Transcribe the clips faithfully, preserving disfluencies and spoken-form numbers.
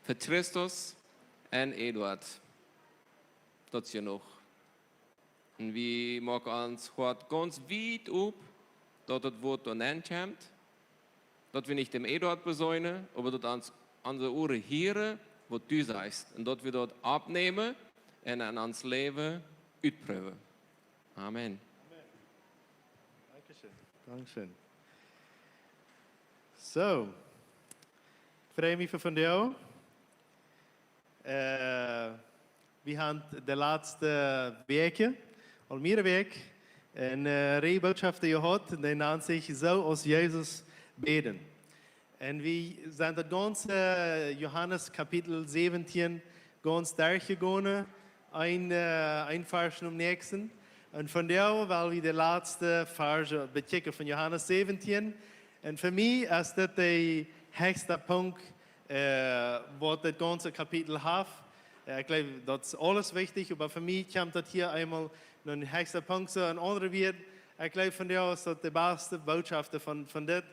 Fa Christus un Eduard. Daut es jenuach. Un wie moaken ons Hoat gaunz wiet op, daut daut Wuat doa nenn kjemt, daut wie nich däm Eduard beseenen, oba daut ons, onse Uaren hieren, waut du sajchst, un daut wie daut oppnämen un en ons Läwen utproowen. Amen. Dankeschön. Dankeschön. Soo, ekj frei mie fa vondoag. Äh, wie haben de latste Wäakj, aul mearere Wäakj, eene äh, Reaj Bootschoften jehaut, dee nant sikj Soo aus Jesus bäden. Un wie sent daut gaunze äh, Johanes Kapitel säwentieen gaunz derchjegonen, een, äh, een Varsch nom näakjsten. Un vondoag well wie de latste Varsch bekjikjen von Johanes säwentieen. Un fa mie es dit de hechste Punkt, äh, waut dit gaunze Kapitel haft. Äh, ekj jleew, daut es aules wichtich, oba fa mie kjemt daut hia eemol no dän hechsten Punkt. Soo, en aundre Wieed, ekj jleew, vondoag es daut de baste Bootschoft von, von dit,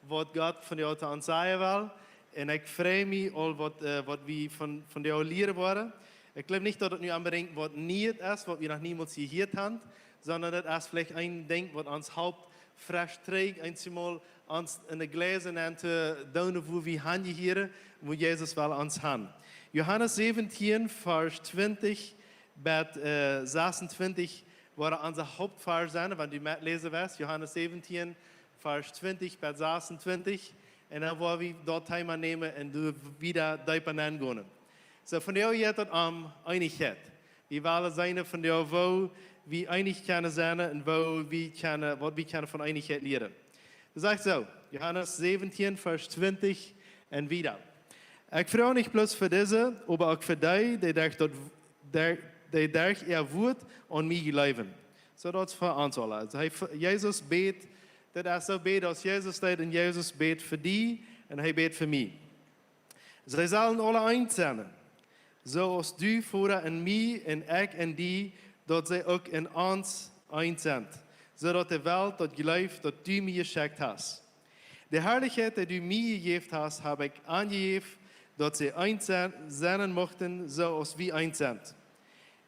waut Gott vondoag to ons sajen well. Un ekj frei mie aul, waut, äh, waut wie von, vondoag lieren woaren. Ekj jleew nich, daut et nu onbedinjt waut Nieet es, waut wie noch niemols jehieet haben, sonda daut es veleicht een Dinkj, waut ons halpt, fresch trigj eemol ons en de Gleisen aun to doonen, wua wie han jehieren, wua Jesus well ons han. Johanes säwentieen, Varsch twintich bat äh, sasuntwintich, woaren onse Hauptvarsch sennen, wan du metläsen west. Johanes säwentieen, Varsch twintich bat sasuntwintich. Un dan woa wie daut Thema nämen un doa wieda deepa nengonen. Soo, vondoag jeit daut om Eenichkjeit. Wie wellen seenen vondoag, woo wie eenich kjennen sennen un woo wie kjennen, waut wie kjennen von Eenichkjeit lieren. Daut sajcht soo, Johanes säwentieen, Varsch twintich un wieda. Ekj froag nich bloos fa dise, oba uk fa dee, dee derch daut, dee, dee derch äa Wuat aun mie jleewen. Soo daut es fa ons aule. Aulsoo hee, Jesus bät, daut es soo bäden aus Jesus deed, un Jesus bät fa die un hee bät fa mie. See sellen aule eent sennen, soo aus du, Voda, en mie un ekj en die, daut see uk en ons eent sent, soo daut de Welt daut jleeft, daut du mie jeschekjt hast. De Harlichkjeit, dee du mie jejäft hast, hab ekj an jejäft, daut see eent se-, sennen muchten, soo aus wie eent sent.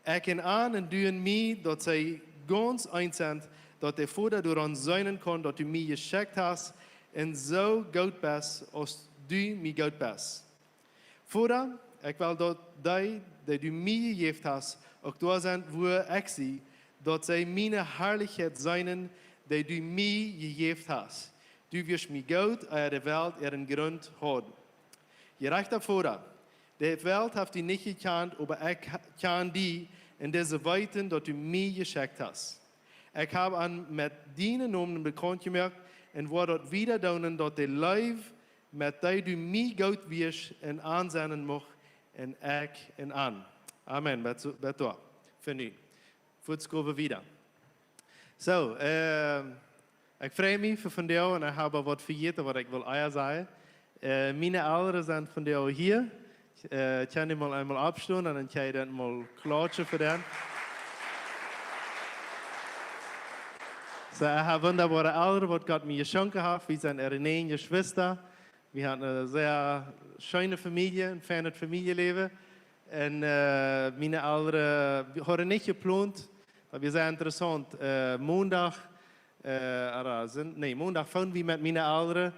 Ekj en an un du en mie, daut see gaunz eent sent, daut de Voda doaraun seenen kaun, daut du mie jeschekjt hast un soo goot best, aus du mie goot best. Voda, ekj well, daut dee, dee du mie jejäft hast, uk doa sent, wua ekj sie, daut see miene Harlichkjeit seenen, dee du mie jejäft hast. Du wieescht mie goot, ea de Welt äaren Grunt haud. Jerajchta Voda, de Welt haft die nich jekjant, oba ekj ha-, kjan die, un dise weeten, daut du mie jeschekjt hast. Ekj hab an met dienen Nomen bekaunt jemoakt un woa daut wieda doonen, daut de Leew, met dee du mie goot wieescht, en an sennen mucht un ekj en an. Amen. Bat, bat doa. Fa nu. Fuats go wie wieda. Soo, äh, ekj frei mie fa vondoag un ekj hab waut vejäten, waut ekj well ea sajen. Äh, miene Elren sent vondoag hia. Äh, kjenn jie mol eemol oppstonen un dan kjenn jie dan mol klautschen fa dän. Soo, ekj hab wundaboare Elren, waut Gott mie jeschonken haft. Wie sent äare näajen Jeschwista. Wie haben eene sea scheene Famielje, een feinet Famieljeläwen. Un äh, miene Elren, wie hauden nich jeplont, oba wia sea interessaunt. Äh, Mondach, äh, ooda Sin-, nä, Mondach fungen wie met miene Elren.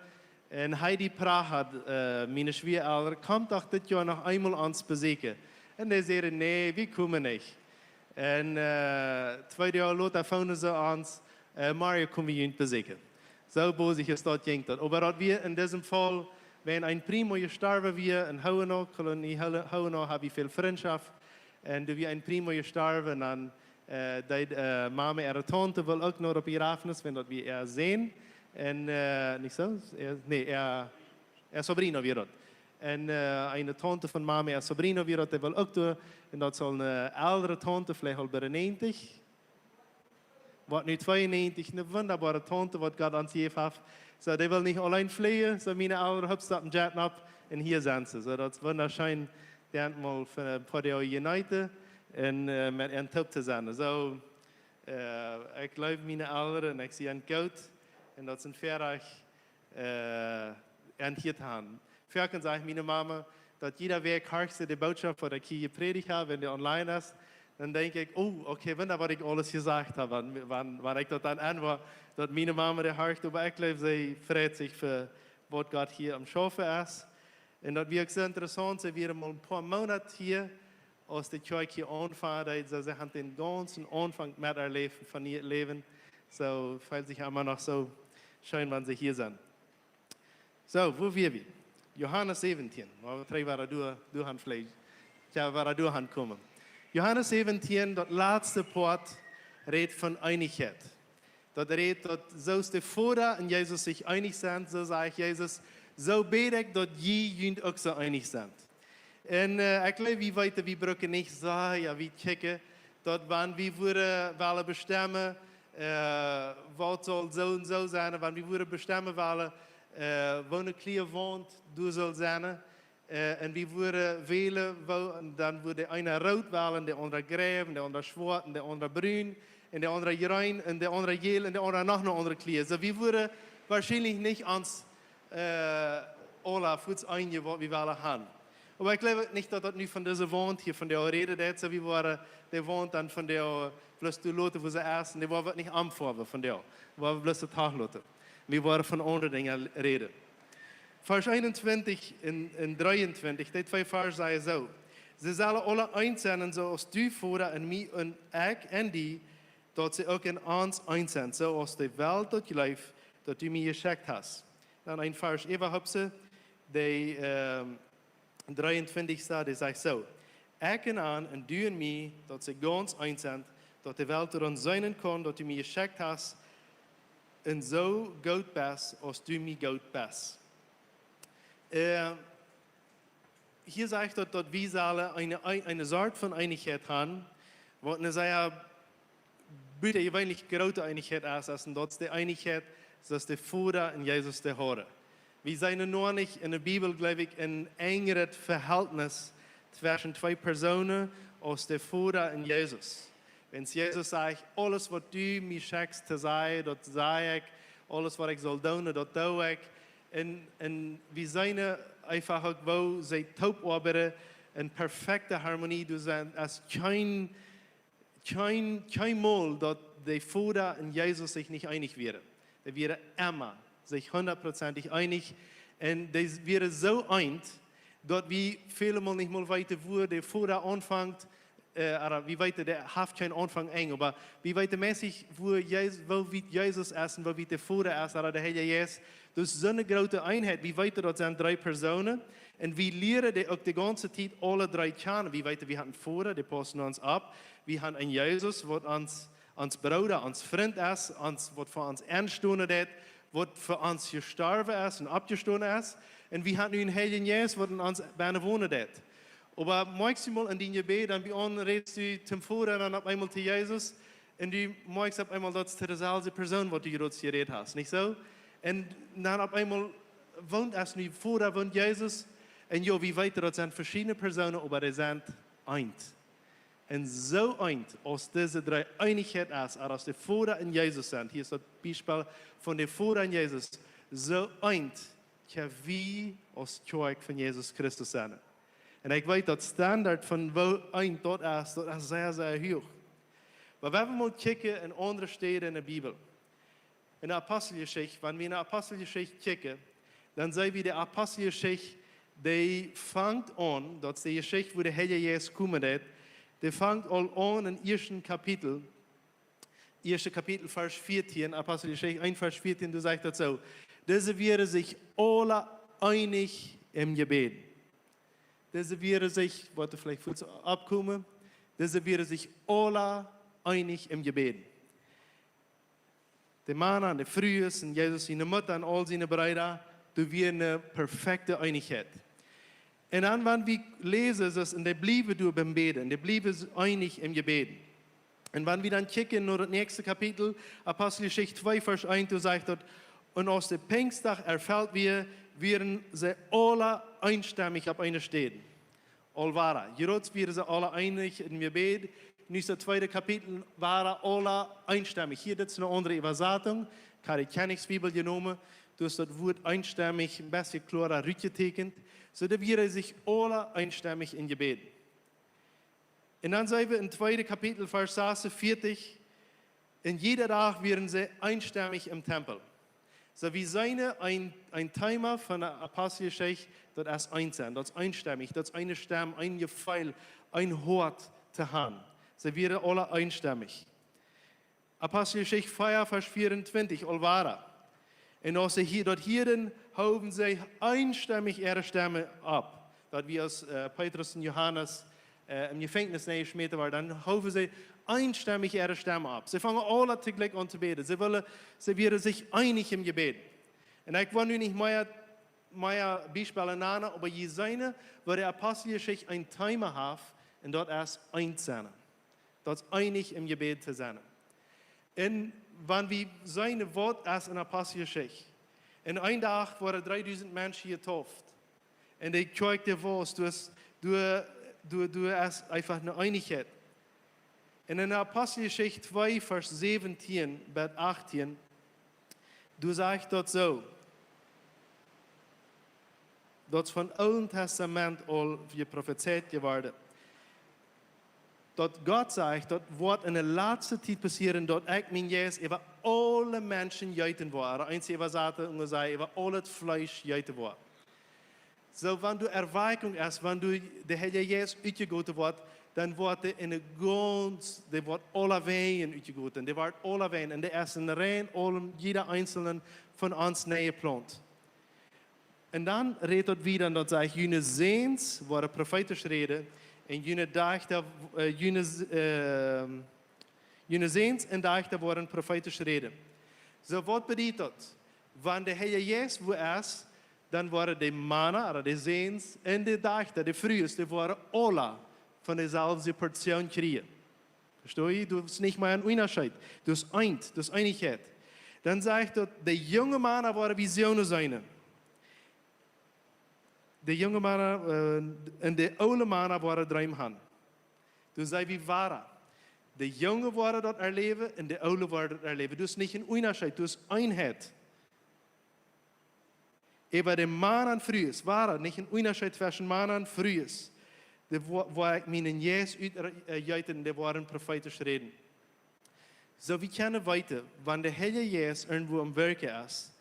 Un Heidi Prahat, äh, miene Schwieaelren, kjemt doch dit Joa noch eemol ons besieekjen. Un dee säden: Nä, wie komen nich. Un äh, twee Doag lota fungen see ons: äh, Morjen komen wie junt besieekjen. Soo bosich es daut, jinkj daut. Oba daut wia en disem Faul, wan een Primo jestorwen wia en Hohenau, Kolonie Hohe-, Hohenau, hab wie väl Frintschoft. Un doa wia een Primo jestorwen, dan äh, dee, äh, Mama äare Taunte wull uk no daut Bejrafnis, wan daut wia äa Sän. Un äh, nich soo? Äa, nä, äa, äa Sobrino wia daut. Un äh, eene Taunte von Mama äa Sobrino wia daut, dee wull uk doa. Un daut saul eene elre Taunte, veleicht aul bie de näajentich, woat nu tweeunnäajentich, eene wundaboare Taunte, waut Gott ons jejäft haft. Soo, dee wull nich auleen fleejen, soo miene Elren hupst opp een Jet nopp un hia sent see. Soo, daut es wundascheen, dee haft mol fa een poa Doag jeneeten un äh, met an toop to sennen. Soo, äh, ekj leew miene Elren un ekj sie an goot. Un daut es een Väarajcht, äh, an hia to han. Foaken sajcht miene Mama: daut jieda Wäakj horchst du de Bootschoft, waut ekj hia jeprädicht hab, wan dee online es, dan denkj ekj: Oh, okay, wunda, waut ekj aules jesajcht hab, wan, wan, wan ekj daut dan aunwoa, daut miene Mama dee horcht, oba ekj jleew, see freit sikj fa waut Gott hia aum schaufen es. Un daut wia uk soo interessaunt, see wia mol een poa Moonat hia, aus de Kjoakj hia aunfunk, daut see, see haft dän gaunzen Aunfank met äa Läwen, von äa Läwen. Soo, feelt sikj emma noch soo scheen, wan see hia sent. Soo, wua wia wie? Johanes säwentieen. Mau trigj wada doa, doa han veleicht. Jo, wada doa han komen. Johanes säwentieen, daut latste Poat, rät von Eenichkjeit. Daut rät, daut soo aus de Voda un Jesus sikj eenich sent, soo sajcht Jesus, soo bäd ekj, daut jie junt uk soo eenich sent. Un, äh, ekj jleew, wie weeten, wie brucken nich sea wiet kjikjen, daut wan wie wudden wellen bestemmen, äh, waut saul soo un soo sennen, wan wie wudden bestemmen wellen, äh, woo eene kjliene Waunt doa saul sennen, äh, un wie wudden wälen, woo, un dan wudd de eena root wellen, de aundra jreaun, de aundra schwoat, de aundra brun, un de aundra jreen, un de aundra jäl, un de aundra noch eene aundre Kjlia. Soo, wie wudden woarschienlich nich ons, äh, aula fuaz eenjen, waut wie wellen han. Oba ekj jleew nich, daut daut nu von dise Waunt hia, von dee räden deit, soo, wie wudden de Waunt dan von dee bloos doa loten, wua see es, un dee wudden wie nich aunfoawen von dee, wudden wie bloos doa loten. Wie wudden von aundre Dinja räden. Varsch eenuntwintich un, un dreeuntwintich, dee twee Varsch sajen soo: See sellen aula eent sennen, soo aus du, Voda, en mie un ekj en die, daut see uk en ons eent sent, soo aus de Welt daut jleeft, daut du mie jeschekjt hast. Dan een Varsch äwa, hab see, dee, ähm, dreeuntwintich sajcht, dee sajcht soo: Ekj en an un du en mie, daut see gaunz eent sent, daut de Welt doaraun seenen kaun, daut du mie jeschekjt hast, un soo goot best, aus du mie goot best. Äh, hia sajcht daut, daut wie sellen eene, eene Sort von Eenichkjeit han, waut eene sea butajeweenlich groote Eenichkjeit es, es, un daut es de Eenichkjeit, soo aus de Voda un Jesus dee hauden. Wie seenen noch nich en de Bibel, jleew ekj, een enjret Vehältnis tweschen twee Persoonen aus de Voda un Jesus. Wan Jesus sajcht: Aules, waut du mie schekjst to sajen, daut saj ekj, aules, waut ekj saul doonen, daut doo ekj. Un, un wie seenen eefach uk, woo see toop oabeiden, en perfekte Harmonie, doa sent, es kjeen, kjeen, kjeenmol, daut de Voda un Jesus sikj nich eenich wieren. Dee wieren emma sikj hundatprozentich eenich. Un dee wieren soo eent, daut wie välemol nich mol weeten, wua de Voda aunfangt, äh, ooda wie weeten, dee haft kjeen Aunfank, Enj, oba wie weeten meist, wua Jesus, woo wiet Jesus es un woo wiet de Voda es, ooda de Heilje Jeist. Daut es soone groote Eenheit. Wie weeten, daut sent dree Persoonen. Un wie lieren dee uk de gaunze Tiet aule dree kjanen. Wie weeten, wie haben een Voda, dee paust no ons opp. Wie haben een Jesus, waut ons, ons Brooda, ons Frint es, ons, waut fa ons enstonen deit, waut fa ons jestorwen es un oppjestonen es. Un wie haben nu een Heiljen Jeist, waut en ons bennen wonen deit. Oba maunchmol en dien Jebäd, dan bie ons rätst du tom Voda un dan opp eemol to Jesus. Un du moakjst opp eemol, daut es deeselwje Persoon, waut du jrod jerät hast, nich soo? Un dan opp eemol woont, es nu Voda, woont Jesus. Un jo, wie weeten, daut sent veschiedne Persoonen, oba dee sent eent. Un soo eent, aus dise dree Eenichkjeit es, ooda aus de Voda un Jesus sent. Hia es daut Biespel von de Voda un Jesus. Soo eent kjenn wie aus Kjoakj von Jesus Christus sennen. Un ekj weet, daut Standard von woo eent daut es, daut es sea, sea huach. Oba wan wie mol kjikjen en aundre Städen en de Bibel, en de Aposteljeschicht, wan wie en de Aposteljeschicht kjikjen, dan seenen wie, de Aposteljeschicht, dee fangt aun, daut es de Jeschicht, wua de Heilje Jeist komen deit, dee fangt aul aun em ieeschten Kapitel, ieeschte Kapitel, Varsch vieetieen, Aposteljeschicht eent, Varsch vieetieen, doa sajcht daut soo: Dise wieren sikj aula eenich em Jebäd. Dise wieren sikj, waut veleicht fuaz oppkomen, dise wieren sikj aula eenich em Jebäd. De Mana un de Frues un Jesus siene Mutta un aul siene Breeda, doa wia eene perfekte Eenichkjeit. Un dan, wan wie läsen, daut see, un dee bliewen doa biem Bäden, dee bliewen eenich em Jebäd. Un wan wie dan kjikjen no daut näakjste Kapitel, Aposteljeschicht twee, Varsch eent, doa sajcht daut: Un aus de Pinjsdach erfelt wia, wieren see aula eenstemmich opp eene Städ. Aul wada. Jrod wieren see aula eenich em Jebäd. Nu es daut tweede Kapitel, wada aula eenstemmich. Hia, dit es eene aundre Äwasatunk. Ekj hab de Kjennichsbibel jenomen. Du hast daut Wuat eenstemmich een bät kloara rutjeteekjent, soo daut wie sikj aula eenstemmich em Jebäd. Un dan seenen wie em tweeden Kapitel, Varsch sasunveertich: Un jieda Dach wieren see eenstemmich em Tempel. Soo, wie seenen een, een Thema von de Aposteljeschicht, daut es eent sennen, daut es eenstemmich, daut es eene Stemm, een Jefeel, een Hoat to haben. See wieren aula eenstemmich. Aposteljeschicht vea, Varsch veeauntwintich, aul wada. Un aus see hia, daut hieeden, hoowen see eenstemmich äare Stemm opp. Daut wia aus, äh, Petrus un Johanes, äh, em Jefenkjnis nenjeschmäten worden, dan hoowen see eenstemmich äare Stemm opp. See fungen aula toojlikj aun to bäden. See wullen, see wieren sikj eenich em Jebäd. Un ekj well nu nich mea, mea Biespels nanen, oba jie seenen, woo de Aposteljeschicht een Thema haft, un daut es eent sennen. Daut es eenich em Jebäd to sennen. Un wan wie seenen, waut es enne Aposteljeschicht? En een Dach worden dreedusent Menschen jedeept. Un de Kjoakj, dee wia, doa es, doa, doa, doa es eefach eene Eenichkjeit. Un enne Aposteljeschicht twee, Varsch säwentieen bat achtieen, doa sajcht daut soo. Daut es vom Oolen Testament aul jeprofezeit jeworden. Daut Gott sajcht, daut woat enne latste Tiet passieren, daut ekj mienen Jeist äwa aule Menschen jeeten woa. Ooda eent äwasat, un sajcht, äwa aul daut Fleesch jeeten woa. Soo, wan doa Erwakjunk es, wan doa de Heilje Jeist utjegoten woat, dan woat dee enne gaunz, dee woat aulawäajen utjegoten. Dee woat aulawäajen. Un dee es en rein aulem, jieda eensjelen von ons nenjeplaunt. Un dan rät daut wieda, un daut sajcht: June Säns woaren profeetisch räden, un june Dajchta, äh, june, äh, june Säns un Dajchta woaren profeetisch räden. Soo, waut bediet daut? Wan de Heilje Jeist woa es, dan woaren de Mana, ooda de Säns, un de Dajchta, de Frues, dee woaren aula von deeselwje Portion kjrieen. Vestonen jie? Doa es nich mea een Unjascheet. Doa es eent, doa es Eenichkjeit. Dan sajcht daut, de junge Mana woaren Visionen seenen. De junge Mana, äh, un de oole Mana woaren Dreem haben. Doa sent wie wada. De Junge woaren daut erläwen un de Oole woaren daut erläwen. Doa es nich een Unjascheet, doa es Eenheit. Äwa de Mana un Frues, wada, nich een Unjascheet tweschen Mana un Frues. Dee, wua, wua ekj mienen Jeist ut, äh, jeet un dee woaren profeetisch räden. Soo, wie kjennen weeten, wan de Heilje Jeist irjentwua aum Werkjen es,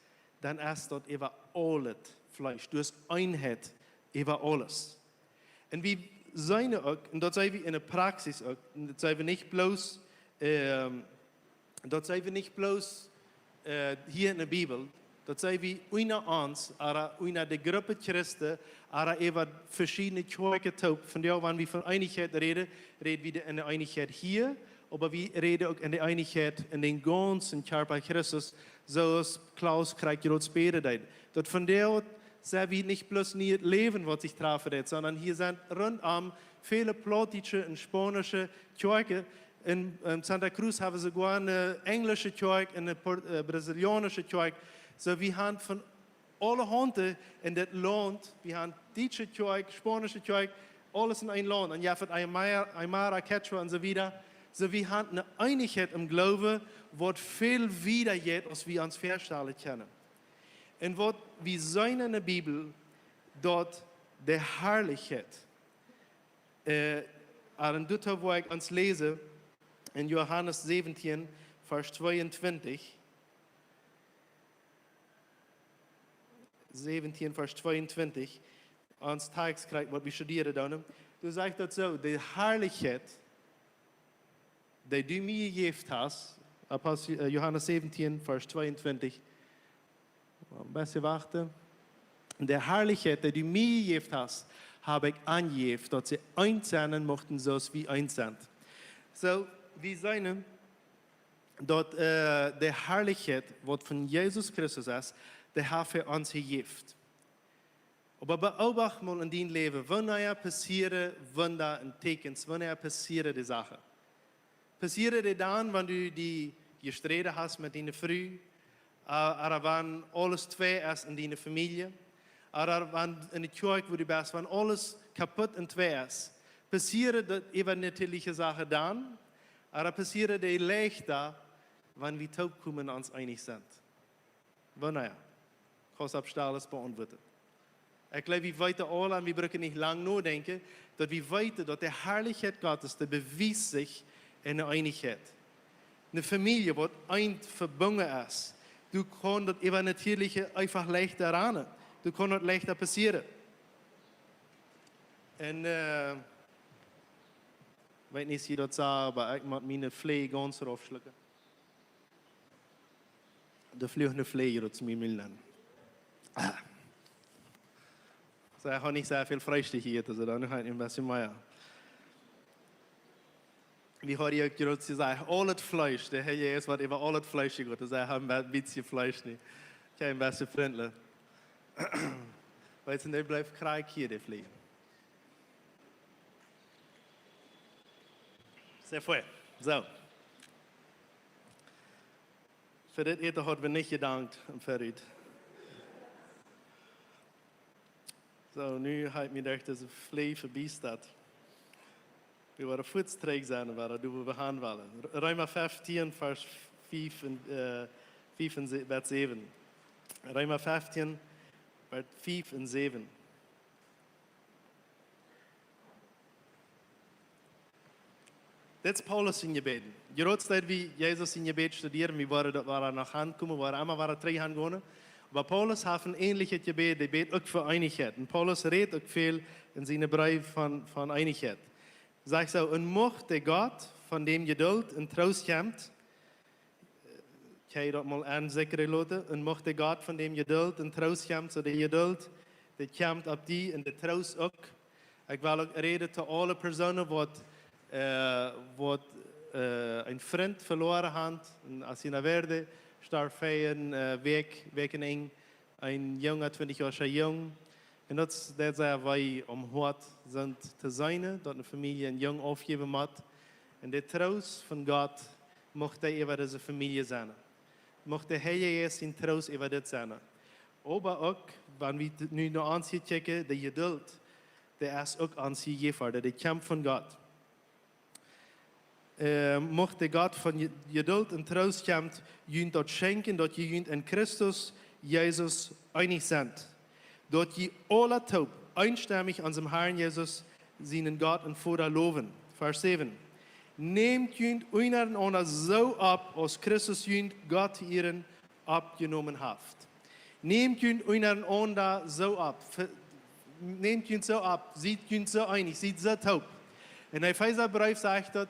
dan es daut äwa aulet Fleesch. Doa es Eenheit äwa aules. Un wie seenen uk, un daut seenen wie enne Praxis uk, un daut seenen wie nich bloos, ähm, daut seenen wie nich bloos, äh, hia enne Bibel, daut seenen wie unja ons, ooda unja de Grupp Christen, ooda äwa veschiedne Kjoakjen toop. Vondoag, wan wie von Eenichkjeit räden, räden wie enne Eenichkjeit hia, oba wie räden uk enne Eenichkjeit en dän gaunzen Kjarpa Christus, soo aus Klaus krakjt jrods bäden deed. Daut vondoag sent wie nich bloos Nieet Läwen, waut sikj trafen deed, sonda hia sent runtom väle plautdietsche un spaunische Kjoakjen. En, en Santa Cruz haben see soogoa eene enjlische Kjoakj un eene Por-, äh, brasilianische Kjoakj. Soo, wie haben von aule Haunten en dit Launt, wie haben dietsche Kjoakj, spaunische Kjoakj, aules en een Launt. Un jie haben Aymara, Aymara, Quechua un soo wieda. Soo, wie haben eene Eenichkjeit em Gloowen, waut väl wieda jeit, aus wie ons väastalen kjennen. Un waut wie seenen enne Bibel, daut de Harlichkjeit, äh, aun dit, wua ekj ons läsen, en Johanes säwentieen, Varsch tweeuntwintich. Säwentieen, Varsch tweeuntwintich. Ons Tekjst krakjt, waut wie studieren dan. Doa sajcht daut soo: De Harlichkjeit, dee du mie jejäft hast, Apostel, äh, Johanes säwentieen, Varsch tweeuntwintich. Een bät wachten. De Harlichkjeit, dee du mie jejäft hast, hab ekj an jejäft, daut see eent sennen muchten, soo aus wie eent sent. Soo, wie seenen, daut, äh, de Harlichkjeit, waut von Jesus Christus es, dee haft hee ons jejäft. Oba beobacht mol en dien Läwen, wanea passieren Wunda un Tieekjens, wanea passieren dee Sachen? Passieren dee dan, wan du die jesträden hast met diene Fru, äh, ooda wan aules twei es en diene Famielje, ooda wan en de Kjoakj, wua du best, wan aules kaput un twei es? Passieren dee äwanatieelje Sachen dan, ooda passieren dee leichta, wan wie toopkomen un ons eenich sent? Wanea? Pass opp, stell es beauntwuaden. Ekj jleew, wie weeten aule, un wie brucken nich lang nodenkjen, daut wie weeten, daut de Harlichkjeit Gottes, dee bewiest sikj en de Eenichkjeit. Eene Famielje, waut eent vebungen es, du kaust daut Äwanatierliche eefach leichta ranen. Du kaust daut leichta passieren. Un, äh, weet nich, aus jie daut sajen, oba ekj mott miene Fleej gaunz raufschlucken. De flucht eene Fleej, daut es mie miel. Ah. See haud nich sea väl Fleesch hia, aulsoo dan haud ekj een bät mea. Wie hauden uk jesajcht, aul daut Fleesch, de Harr es waut äwa aul daut Fleesch jegoten. See haud een bät Fleesch, nä? Kjeen bät frintlich. Weetst, dee blift krakjt hia, de Fleej. Sea fein. Soo. Fa dit Äten hauden wie nich jedankt em Verut. Soo, nu hab ekj mie docht, daut de Fleej vebie steit. Wie woaren fuaz trigj sennen, wua wie han wellen. Reema feftieen, Varsch fief un, äh, fief un se-, bat säwen. Reema feftieen, Varsch fief un säwen. Dit es Paulus sien Jebäd. Jrots daut wie Jesus sien Jebäd studieren, wie woaren doa wada no aunkomen, woaren emma wada trigj aungonen. Oba Paulus haft een äneljet Jebäd, dee bät uk fa Eenichkjeit. Un Paulus rät uk väl en siene Breew von, von Eenichkjeit. Sajcht soo: "Un mucht de Gott, von däm Jedult un Troost kjemt," Kje daut mol aun sikj loten. "Un mucht de Gott, von däm Jedult un Troost kjemt," soo de Jedult, dee kjemt opp die un de Troost uk. Ekj well uk räden to aule Persoonen waut, äh, waut, äh, een Frint veloaren haben. Un aus jie no wieren, storf ver een, äh, Wäakj, Wäakjenenj, een junga, twintich Joa oola Jung. Un daut es, daut es sea wee om Hoat sent to seenen, daut eene Famielje een Jung aufjäwen mott. Un de Troost von Gott, mucht dee äwa dise Famielje sennen. Mucht de Harr Jesus sien Troost äwa dit sennen. Oba uk, wan wie nu no ons hia kjikjen, de Jedult, dee es uk ons jejäft worden, dee kjemt von Gott. Äh, mucht de Gott von Je-, Jedult un Troost kjemt, junt daut schenkjen, daut jie junt en Christus Jesus eenich sent. Daut jie aula toop eenstemmich onsen Harn Jesus, sienen Gott un Voda, lowen. Varsch säwen. "Nämt junt unjarenaunda soo opp, aus Christus junt Gott to Ieren oppjenomen haft." Nämt junt unjarenaunda soo opp. Ve-, nämt junt soo opp. Siet junt soo eenich. Siet soo toop. En Efeesabreef sajcht daut,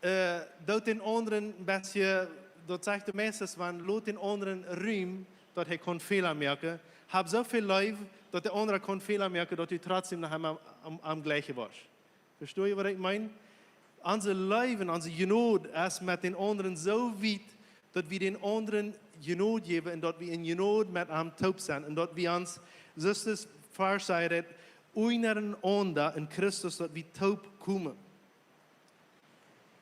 äh, doot dän aundren een bät, daut sajcht de meistes, wan lot dän aundren Rum, daut hee kaun Fäla moaken. Hab soo väl Leew, daut de aundra kaun Fäla moaken, daut du trotzdäm noch emol aum, aum jlikjen woascht. Vestonen jie, waut ekj meen? Onse Leew un onse Jnod es met dän aundren soo wiet, daut wie dän aundren Jnod jäwen un daut wie en Jnod met am toop sent un daut wie ons, soo aus de Varsch sajcht, unjarenaunda en Christus, daut wie toop komen.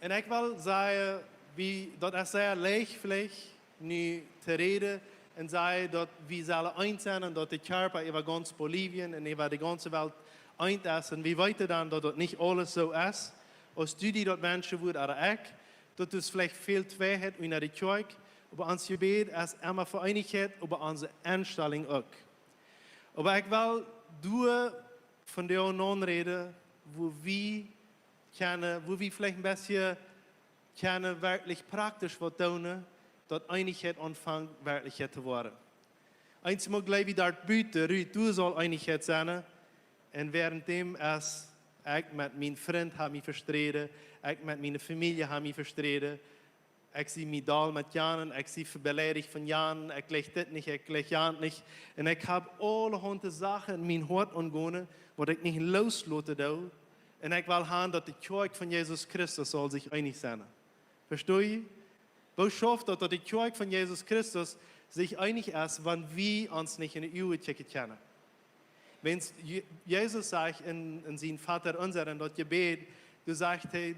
Un ekj well sajen, wie, daut es sea leicht veleicht nu to räden un sajen, daut wie sellen eent sennen un daut de Kjarpa äwa gaunz Bolivien un äwa de gaunze Welt eent es. Un wie weeten dan, daut daut nich aules soo es, aus du die daut wenschen wurscht ooda ekj. Daut es veleicht väl Tweeheit unja de Kjoakj, oba ons Jebäd es emma fa Eenichkjeit, oba onse Enstalunk uk. Oba ekj well doa von de Union räden, wua wie kjennen, wua wie veleicht een bät kjennen werkjlich praktisch waut doonen, daut Eenichkjeit aunfangt Werkjlichkjeit to woaren. Eensmol jleew wie daut buten, rut, doa saul Eenichkjeit sennen, un wäarenddäm es, ekj met mienen Frint hab mie vestreden, ekj met miene Famielje hab mie vestreden, ekj sie mie doll met janen, ekj sie beleidicht von janen, ekj jleich dit nich, ekj jleich jant nich. Un ekj hab aulahaunt Sachen en mien Hoat aungonen, waut ekj nich loosloten doo. Un ekj well han, daut de Kjoakj von Jesus Christus saul sikj eenich sennen. Vestonen jie? Woo schauft daut, daut de Kjoakj von Jesus Christus sikj eenich es, wan wie ons nich en de Uagen kjikjen kjennen? Wan Je-, Jesus sajcht en, en sien Vater unser, en daut Jebäd, doa sajcht hee,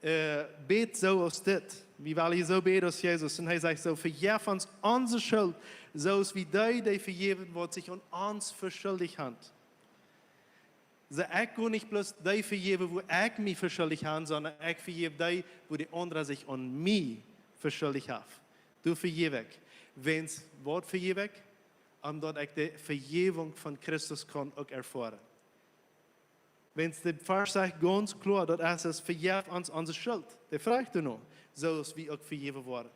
äh, bät soo aus dit. Wie wellen soo bäden aus Jesus. Un hee sajcht soo: "Vejeff ons onse Schult, soo aus wie dee, dee vejäwen, waut sikj aun ons veschuldicht haben." Soo, ekj go nich bloos dee vejäwen, wua ekj mie veschuldicht hab, sonda ekj vejäw dee, wua de aundra sikj aun mie veschuldicht haft. Doa vejäw ekj. Wäms waut vejäw ekj? Om daut ekj de Vejäwunk von Christus kaun uk erfoaren. Wäms de Varsch sajcht gaunz kloa, daut es, es: Vejäft ons onse Schult. Dee fruach doano, soo aus wie uk vejäft worden.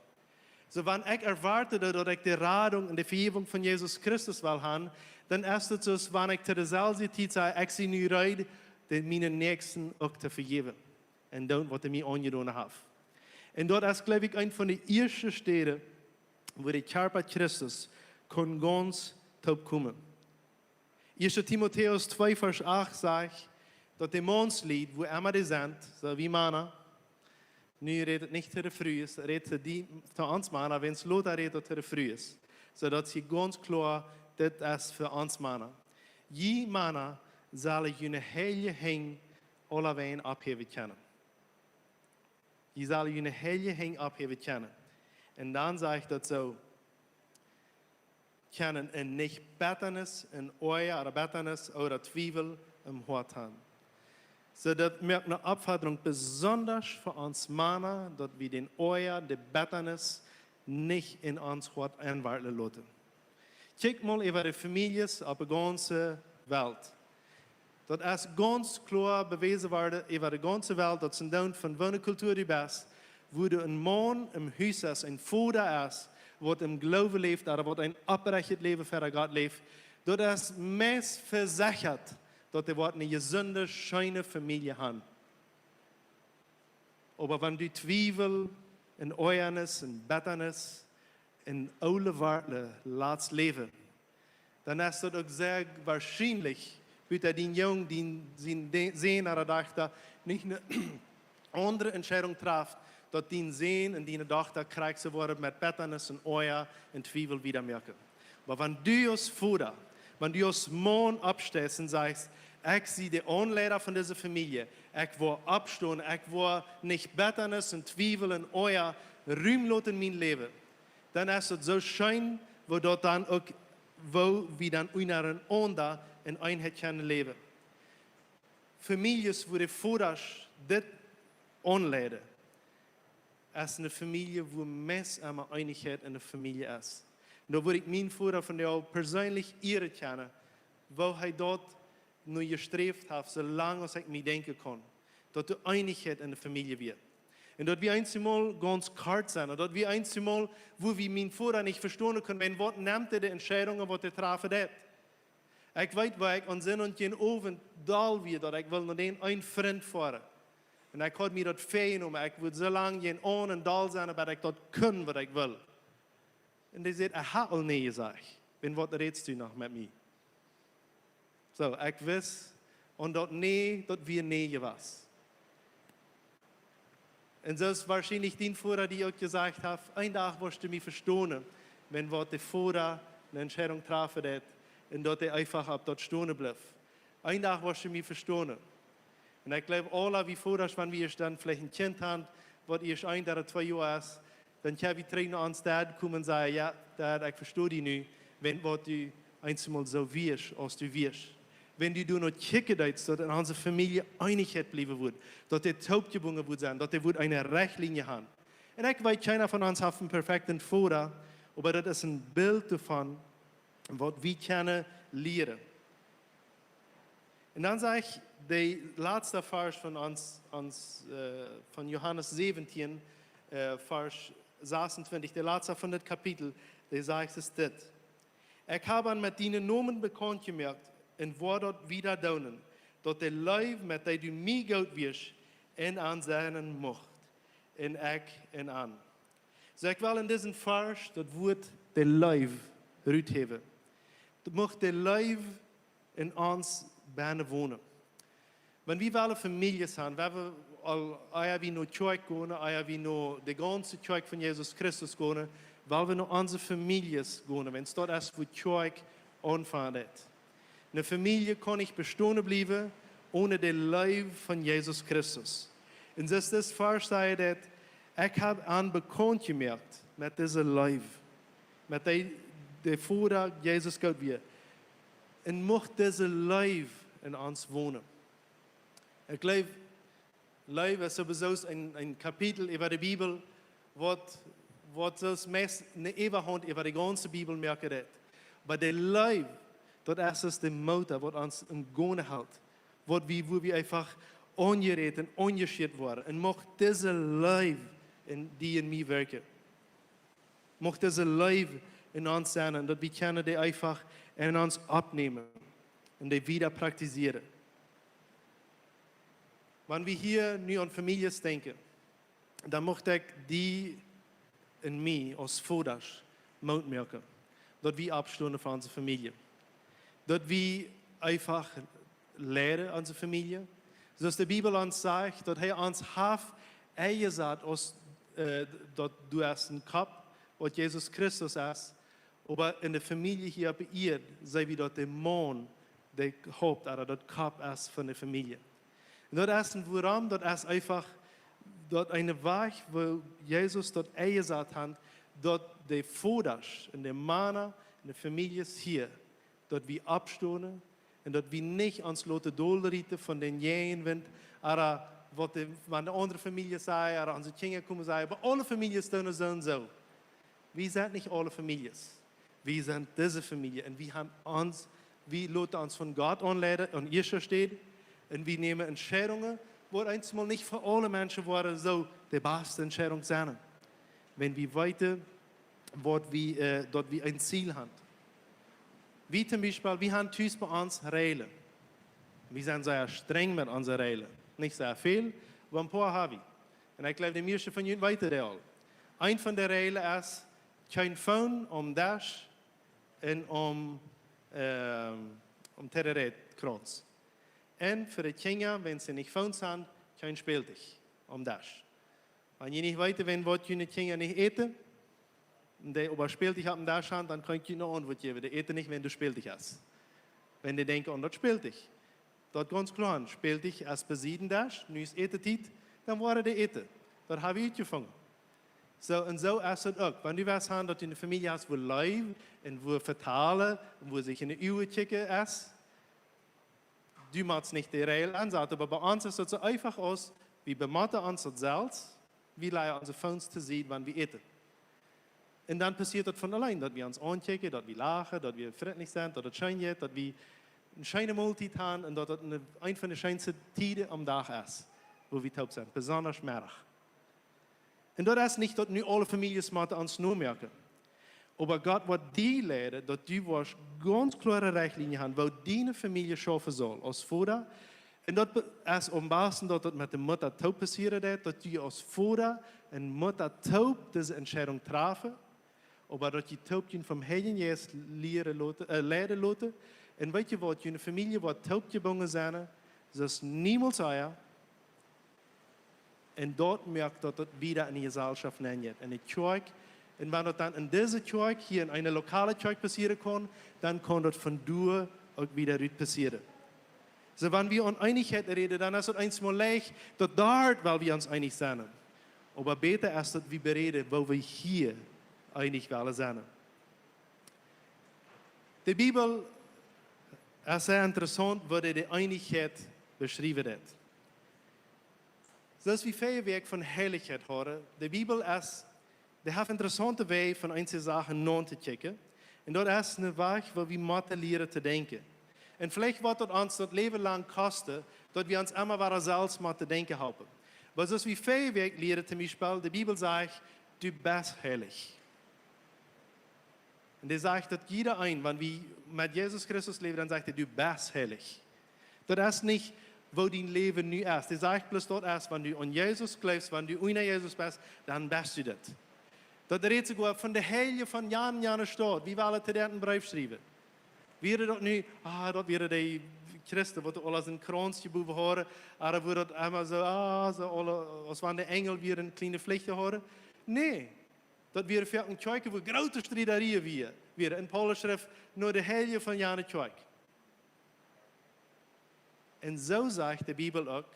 Soo, wan ekj erwoat, daut, daut ekj de Radunk un de Vejäwunk von Jesus Christus well haben, dan es daut soo, aus wan ekj to deeselwje Tiet saj: Ekj sie nu reed, de, mienen Näakjsten uk to vejäwen. Un doonen, waut hee mie aunjedonen haft. Un daut es, jleew ekj, eent von de ieeschte Städen, wua de Kjarpa Christus kaun gaunz toopkomen. Ieeschte Timotäus twee Varsch acht sajcht, daut de Maunslied, wua emma dee sent, soo aus Mana, nu rät et nich to de Frues, rät to dee, to ons Mana, wäms lota rät et to de Frues. Soo daut see gaunz kloa, dit es fa ons Mana. Jie Mana sellen june heilje Henj aulawäajen opphäwen kjennen. Jie sellen june heilje Henj opphäwen kjennen. Un dan sajcht daut soo: kjennen un nich Bettanis un Oaja ooda Bettanis ooda Twiewel em Hoat haben. Soo daut moakt eene Oppfodrunk besonda fa ons Mana, daut wie dän Oaja, de Bettanis, nich en ons Hoat enwartlen loten. Kjikj mol äwa de Famieljes opp de gaunze Welt. Daut es gaunz kloa bewäsen worden äwa de gaunze Welt, daut see doonen, von woone Kultua du best, wua du een Maun em Hus es, een Voda es, waut em Gloowen läft, ooda waut een opprechtet Läwen ver Gott läft, daut es meist vesechat, daut dee woat eene jesunde, scheene Famielje haben. Oba wan du Twiewel un Oajanis un Bettanis un oole Wartlen latst läwen, dan es daut uk sea woarschienlich, daut dien Jung, dien, dien De-, Sän ooda Dochta nich eene aundre Entscheidunk traft, daut dien Sän un diene Dochta krakjt soo woaren met Bettanis un Oaja un Twiewel wieda moaken. Oba wan du aus Voda, wan du aus Maun oppsteist un sajchst: Ekj sie de Aunleida von dise Famielje, ekj woa oppstonen, ekj woa nich Bettanis un Twiewel un Oaja Rum loten en mien Läwen, dan es daut soo scheen, woo daut dan uk, woo wie dan unjarenaunda en Eenheit kjennen läwen. Famieljes, wua de Vodasch dit aunleiden, es eene Famielje, wua meist emma Eenichkjeit en de Famielje es. Un doa wudd ekj mienen Voda von de Aul perseenlich ieren kjennen, woo hee daut nu jesträft haft, soo lang aus ekj mie denkjen kaun, daut doa Eenichkjeit en de Famielje wia. Un daut wie eenjemol gaunz kort sent, un daut wie eenjemol, wua wie mienen Voda nich vestonen kunnen, wan waut nemt hee de Entscheidungen, waut hee trafen deed. Ekj weet, woo ekj aun Sindach jäajen Owent doll wia, daut ekj wull no dän eenen Frint foaren. Un ekj haud mie daut väajenomen, ekj wudd soo lang jäajen Owent doll sennen, bat ekj daut kunn, waut ekj wull. Un dee säd: Ekj hab aul nä jesajcht. Wan waut rätst du noch met mie? Soo, ekj wist, un daut nä, daut wia nä jewast. Un soo es woarschienlich dien Voda die uk jesajcht haft: Een Dach woascht du mie vestonen, wan waut de Voda eene Entscheidunk trafen deed un daut hee eefach opp daut stonen blift. Een Dach woascht du mie vestonen. Un ekj jleew, aule wie Vodasch, wan wie ieescht dan veleicht een Kjint haben, waut ieescht een ooda twee Joa es, dan kjenn wie trigj no ons Dad komen un sajen: Jo, Dad, ekj vesto die nu, wan waut du eenjemol soo wiascht, aus du wiascht. Wan du doano kjikjen deetst, daut en onse Famielje Eenichkjeit bliewen wudd, daut dee toopjebungen wudd sennen, daut dee wudd eene Rechtlinie haben. Un ekj weet, kjeena von ons haft eenen perfekten Voda, oba daut es een Bilt doavon, waut wie kjennen lieren. Un dan sajcht de latste Varsch von ons, ons, äh, von Johanes säwentieen, äh, Varsch sasuntwintich, de latste von dit Kapitel, dee sajcht es dit: Ekj hab an met dienen Nomen bekaunt jemoakt un woa daut wieda doonen, daut de Leew, met dee du mie goot wieescht, en an sennen mucht, un ekj en an. Soo, ekj well en disen Varsch daut Wuat de Leew ruthäwen. Daut mucht de Leew en ons bennen wonen. Wan wie wellen Famieljes haben, wan wie aul, ea wie no Kjoakj gonen, ea wie no de gaunze Kjoakj von Jesus Christus gonen, well wie no onse Famieljes gonen, wan daut es, wua Kjoakj aunfangt. Eene Famielje kaun nich bestonen bliewen onen de Leew von Jesus Christus. Un soo es dit Varsch sajcht daut: Ekj hab an bekaunt jemoakt met dise Leew, met dee de Voda Jesus goot wia. Un mucht dise Leew en ons wonen. Ekj jleew, Leew es sowieso een, een Kapitel äwa de Bibel, waut waut soo meist ne Äwahaunt äwa de gaunze Bibel moaken deit. Oba de Leew, daut es de Motor, waut ons em Gonen helt. Waut wie, wua wie eefach aunjerät un aunjeschieet woaren. Un mucht dise Leew en die un mie werkjen. Mucht dise Leew en ons sennen, daut wie kjennen dee eefach en ons oppnämen un dee wieda praktisieren. Wan wie hia nu aun Famieljes denkjen, dan mucht ekj die un mie aus Vodasch Moot moaken, daut wie oppstonen fa onse Famielje. Daut wie eefach leiden onse Famielje. Soo aus de Bibel ons sajcht, daut hee ons haft enjesat aus, äh, daut du hast een Kopp, waut Jesus Christus es, oba en de Famielje hia opp de Ieed, see wie daut de Maun, de Haupt, ooda daut Kopp es von de Famielje. Un daut es een wuarom, daut es eefach daut eene Wajch, woo Jesus daut enjesat haft, daut de Vodasch un de Mana un de Famieljes hia, daut wie oppstonen un daut wie nich ons loten dolrieten von dän Jäajenwint, ooda waut de, wan de aundre Famieljes sajen, ooda onse Kjinja komen sajen, bie aule Famieljes doonen see un soo. Wie sent nich aule Famieljes. Wie sent dise Famielje. Un wie haben ons, wie loten ons von Gott aunleiden, aun ieeschte Städ. Un wie nämen Entscheidungen, waut eensmol nich fa aule Menschen woaren soo de baste Entscheidunk sennen. Wan wie weeten, waut wie, äh, daut wie een Ziel haben. Wie toom Biespel, wie haben tus bie ons Reajlen. Wie sent sea strenj met onse Reajlen. Nich sea väl, oba een poa hab wie. Un ekj jleew, de mieeschte von junt weeten dee aul. Eent von de Reajlen es, kjeen Phone aum Desch un aum, ähm, aum Tereré-Krauns. Un fa de Kjinja, wan see nich Phones haben, kjeen Spältich aum Desch. Wan jie nich weeten, wan waut june Kjinja nich äten, un dee oba Spältich oppem Desch haben, dan kaun ekj junt eene Auntwuat jäwen. Dee äten nich, wan doa Spältich es. Wan dee denkjen aun daut Spältich. Daut gaunz kloa, Spältich es besieden Desch, nu es Ätentiet, dan woaren dee äten. Daut hab wie utjefungen. Soo, un soo es daut uk. Wan du west haben, daut du eene Famielje hast, wua Leew un wua Vetalen un wua sikj enne Uagen kjikjen es, du motst nich de Reajel aunsaten, oba bie ons es daut soo eefach aus, wie bemotten ons daut selfst, wie lajen onse Phones to Sied, wan wie äten. Un dan passieet daut von auleen, daut wie ons aunkjikjen, daut wie lachen, daut wie frintlich sent, daut et scheen jeit, daut wie eene scheene Moltiet haben un daut daut eene, eent von de scheenste Tieden aum Dach es, wua wie toop sent, besonda Meddach. Un daut es nich, daut nu aule Famieljes motten ons nomoaken. Oba Gott woat die leiden, daut du woascht gaunz kloare Rechtlinjen haben, woo diene Famielje schaufen saul, aus Voda. Un daut be-, es aum basten, daut daut met de Mutta toop passieren deit, daut du aus Voda un Mutta toop dise Entscheidunk trafen, oba daut jie toop junt vom Heiljen Jeist lieren loten, äh, leiden loten. Un weet jie waut, june Famielje woat toop jebungen sennen, soo aus niemols ea. Un daut moakt, daut daut wieda enne Jeselschoft nenjeit, enne Kjoakj. Un wan daut dan en dise Kjoakj, hia en eene lokale Kjoakj passieren kaun, dan kaun daut von doa uk wieda rut passieren. Soo, wan wie aun Eenichkjeit räden, dan es daut eensmol leicht, daut doa well wie ons eenich sennen. Oba bäta es daut wie beräden, woo wie hia eenich wellen sennen. De Bibel es sea interessaunt, woo dee de Eenichkjeit beschriewen deit. Soo aus wie väaje Wäakj von Heilichkjeit hauden, de Bibel es, dee haft interessaunte Wäaj von eenje Sachen nauntokjikjen. Un daut es een Wajch, woo wie motten lieren to denkjen. Un veleicht woat daut ons daut Läwen lang kosten, daut wie ons emma wada selfst motten denkjen halpen. Oba soo aus wie väaje Wäakj lieeden, toom Biespel, de Bibel sajcht, du best heilich. Un dee sajcht, daut jieda een, wan wie met Jesus Christus läwen, dan sajcht hee, du best heilich. Daut es nich, woo dien Läwen nu es. Dee sajcht bloos, daut es, wan du aun Jesus jleefst, wan du unja Jesus best, dan best du daut. Daut rät soogoa von de Heilje von jan, jane Staut. Wie wellen to dän een Breef schriewen. Wieren daut nu, ah, daut wieren dee Christen, waut aula soon Krauns jebowen hauden, ooda wia daut emma soo, ah, soo aula, aus wan de Enjel wieren kjliene Flichten hauden? Nä. Daut wia fa eene Kjoakj, wua groote Striederien wia-, wieren. Un Paulus schrift no de Heilje von jane Kjoakj. Un soo sajcht de Bibel uk,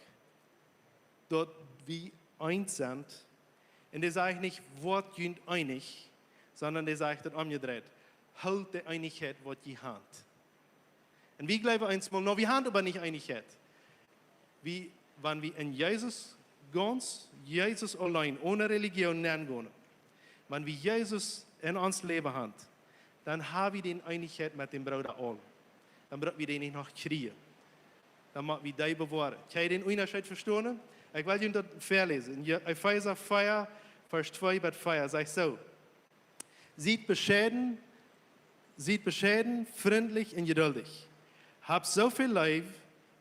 daut wie eent sent. Un dee sajcht nich, woat junt eenich, sonda dee sajcht daut omjedreit. Hoolt de Eenichkjeit, waut jie haben. Un wie jleewen eensmol, no, wie haben oba nich Eenichkjeit. Wie, wan wie en Jesus gaunz, Jesus auleen, one Relijoon nengonen, Wan wie Jesus en ons Läwen haben, dan haben wie dee Eenichkjeit met däm Brooda aul. Dan bruck wie dee nich noch kjrieen. Dan mott wie dee bewoaren. Kjenn jie dän Unjascheet vestonen? Ekj well junt daut väaläsen. En Je-, Efeesa vea, Varsch twee bat vea, sajcht soo: Siet bescheiden, siet bescheiden, frintlich un jeduldich. Habt soo väl leef,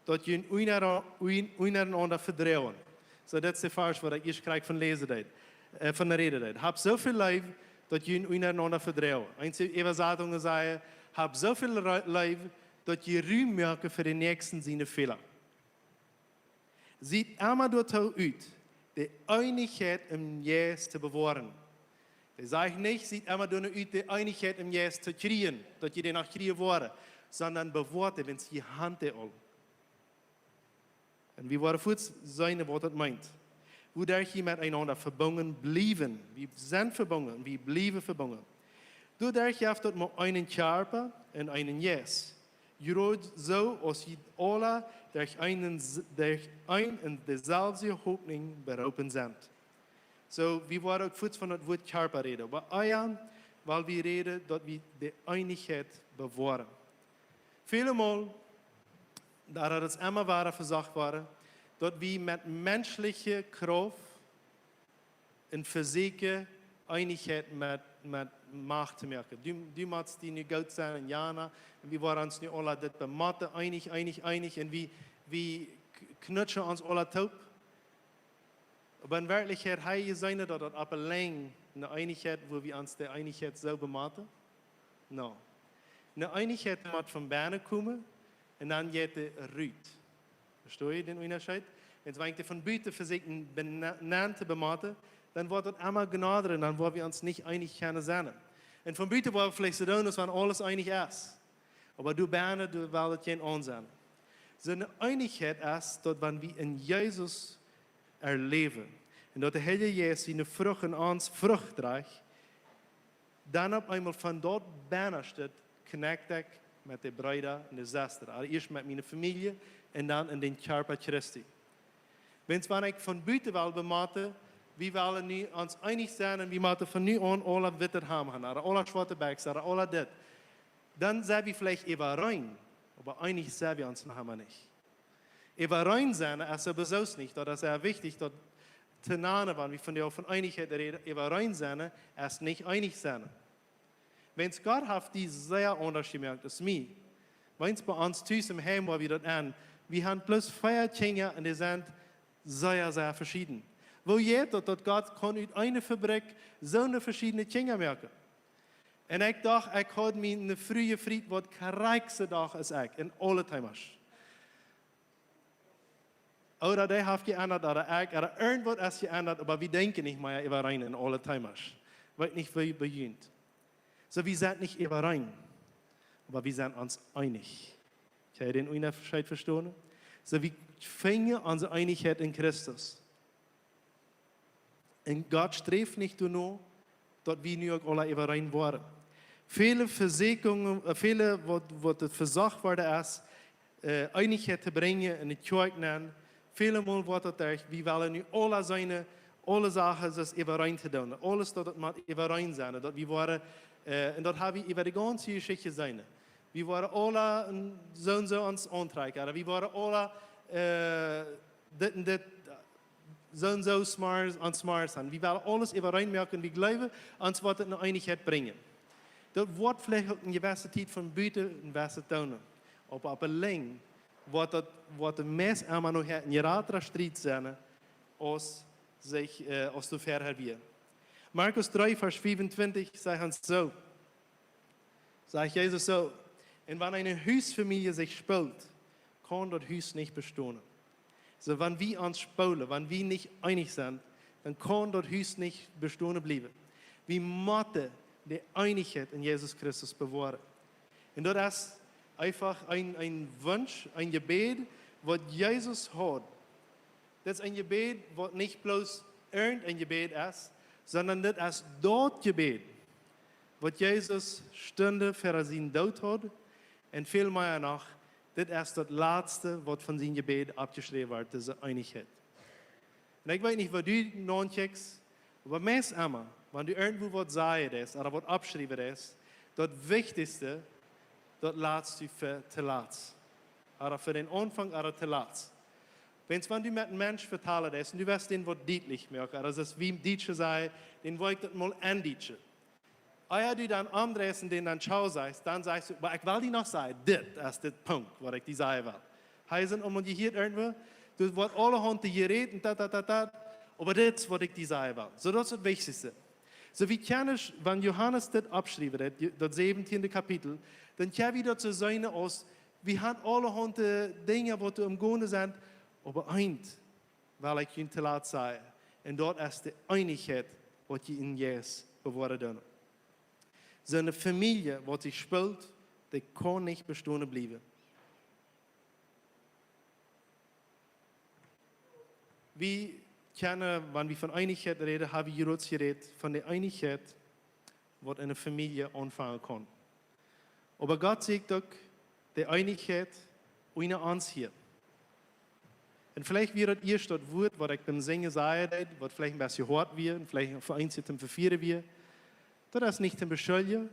daut jie junt unja-, un-, unjarenaunda vedroagen. Soo, daut es de Varsch, waut ekj ieescht krakjt von läsen deed, äh, von räden deed. Habt soo väl leef, daut jie junt unjarenaunda vedroagen. Eenje Äwasatungen sajen: Habt soo väl re-, leef, daut jie Rum moaken fa dän Näakjsten siene Fäla. Siet emma doatoo ut, de Eenichkjeit em Jeist to bewoaren. Dee sajcht nich, siet emma doatoo ut, de Eenichkjeit em Jeist to kjrieen, daut jie dee noch kjrieen woaren, sonda bewoat dee, wiels jie haben dee aul. Un wie woaren fuaz seenen, waut daut meent. Wuaderch jie met eenaunda vebungen bliewen. Wie sent vebungen, wie bliewen vebungen. Doaderch jeft daut mau eenen Kjarpa un eenen Jeist. Jrod soo aus jie aula derch eenen, derch een un deeselwje Hopninj beroopen sent. Soo, wie woaren uk fuaz von daut Wuat Kjarpa räden. Oba ea well wie räden, daut wie de Eenichkjeit bewoaren. Väle Mol, doa daut es emma wada vesocht worden, daut wie met menschliche Krauft un vesieekjen Eenichkjeit met, met Macht to moaken. Du, du motst die nu goot sennen un jana, un wie woaren ons nu aula dit bemotten, eenich, eenich, eenich, un wie, wie k-, knutschen ons aula toop. Oba en Werkjlichkjeit, hab jie jeseenen, daut daut opp de Lenjd eene Eenichkjeit, wua wie ons de Eenichkjeit soo bemotten? No. Eene Eenichkjeit mott von bennen komen un dan jeit dee rut. Vestonen jie dän Unjascheet? Wan wie von buten vesieekjen bena-, bennen to bemotten, dan woat daut emma jnodra un dan woa wie ons nich eenich kjennen sennen. Un von buten woa wie veleicht soo doonen, aus wan aules eenich es. Oba doa bennen, doa well daut kjeen aun sennen. Soone Eenichkjeit es daut, wan wie en Jesus erläwen un daut de Heilje Jeist siene Frucht en ons Frucht drajcht, dan opp eemol von daut bennastet connect ekj met de Breeda un de Sestren. Aulsoo ieescht met miene Famielje un dan en dän Kjarpa Christi. Wiels wan ekj von buten well bemotten, wie wellen nu ons eenich sennen un wie motten von nu aun aula witte Hamd haben, ooda aula schwoate Bekjsen, ooda aula dit. Dan sent wie veleicht äwareen, oba eenich sent wie ons noch emma nich. Äwareen sennen es sowieso nich, daut es sea wichtich, daut to nanen, wan wie von de, von Eenichkjeit räden, äwareen sennen es nich eenich sennen. Wiels Gott haft die sea aundasch jemoakt aus mie. Wiels bie ons tus em Heim, wua wie daut aun, wie haben bloos vea Kjinja un dee sent sea, sea veschieden. Woo jeit daut, daut Gott kaun ut eene Fabrikj soone veschiedne Kjinja moaken? Un ekj docht, ekj haud mie eene Fru jefriet, waut krakjt soo docht aus ekj, en aule Themas. Ooda dee haft jeendat, ooda ekj, ooda irjentwaut es jeendat, oba wie denkjen nich mea äwareen en aule Themas. Weet nich, woo bie junt. Soo, wie sent nich äwareen, oba wie sent ons eenich. Kjenn jie dän Unjascheet vestonen? Soo, wie finjen onse Eenichkjeit en Christus. Un Gott sträft nich doano, daut wie nu uk aula äwareen woaren. Väle Vesieekjungen, äh, väle, waut, waut et vesocht worden es, äh, Eenichkjeit to brinjen en de Kjoakj nenn. Väle Mol woat daut derch, wie wellen nu aula seenen, aule Sachen, daut äwareen to doonen. Aules, daut et mott äwareen sennen, daut wie woaren, äh, un daut hab wie äwa de gaunze Jeschicht jeseenen. Wie woaren aula en, soo un soo ons auntrakjen, ooda wie woaren aula, äh, dit un dit, soo un soo smart, ons smart sennen. Wie wellen aules äwareen moaken, wie jleewen, ons woat et ne Eenichkjeit brinjen. Daut woat veleicht uk ne jewesse Tiet von buten en jewesse doonen. Oba opp de Lenjd woat daut, woat de meist emma noch een jratra Striet sennen, aus sikj, äh, aus doa verhäa wia. Markus dree, Varsch fiefuntwintich, sajcht ons soo. Sajcht Jesus soo: Un wan eene Husfamielje sikj spolt, kaun daut Hus nich bestonen. Soo, wan wie ons spolen, wan wie nich eenich sent, dan kaun daut Hus nich bestonen bliewen. Wie motten de Eenichkjeit en Jesus Christus bewoaren. Un daut es eefach een, een Wunsch, een Jebäd, waut Jesus haud. Daut es een Jebäd, waut nich bloos irjent een Jebäd es, sonda daut es daut Jebäd, waut Jesus Stund ver sienen Doot haud, un väl mea noch, dit es daut latste, waut von sien Jebäd aufjeschräwen woat, dise Eenichkjeit. Un ekj weet nich, woo du no kjikjst, oba meist emma, Wan du irjentwua waut sajen deist, ooda waut oppschriewen deist, daut Wichtichste, daut latst du fa to latst. Ooda fa dän Aunfank, ooda to latst. Wan, wan du met een Mensch vetalen deist un du west dän waut dietlich moaken, ooda daut es, wie Dietsche sajen, dän well ekj daut mol endietschen. Ea du dan omdreist un dän dan Ciao sajchst, dan sajchst du: "Oba ekj well die noch sajen, dit es de Punkt, waut ekj die sajen well." Hee es aul mol jehieet irjentwua, doa woat aulahaunt jerät un dat, dat, dat, dat. Oba dit es, waut ekj die sajen well. Soo, daut es daut Wichtichste. Soo, wie kjennen, wan Johanes dit oppschriewen deed, daut säwentieende Kapitel, dan kjenn wie daut soo seenen aus, wie haben aulahaunt Dinja, waut doa aum gonen sent, oba eent well ekj junt to latst sajen. Un daut es de Eenichkjeit, waut jie en Jesus bewoaren doonen. Soone Famielje, waut sikj splitt, dee kaun nich bestonen bliewen. Wie kjennen, wan wie von Eenichkjeit räden, hab wie hia uk jerät von de Eenichkjeit, waut en eene Famielje aunfangen kaun. Oba Gott sajcht uk, de Eenichkjeit unja ons hia. Un veleicht wia daut ieescht daut Wuat, waut ekj biem Sinjen sajen deed, waut veleicht een bät hoat wia, un veleicht fa eenje toom Vefieren wia. Daut es nich toom beschuljen,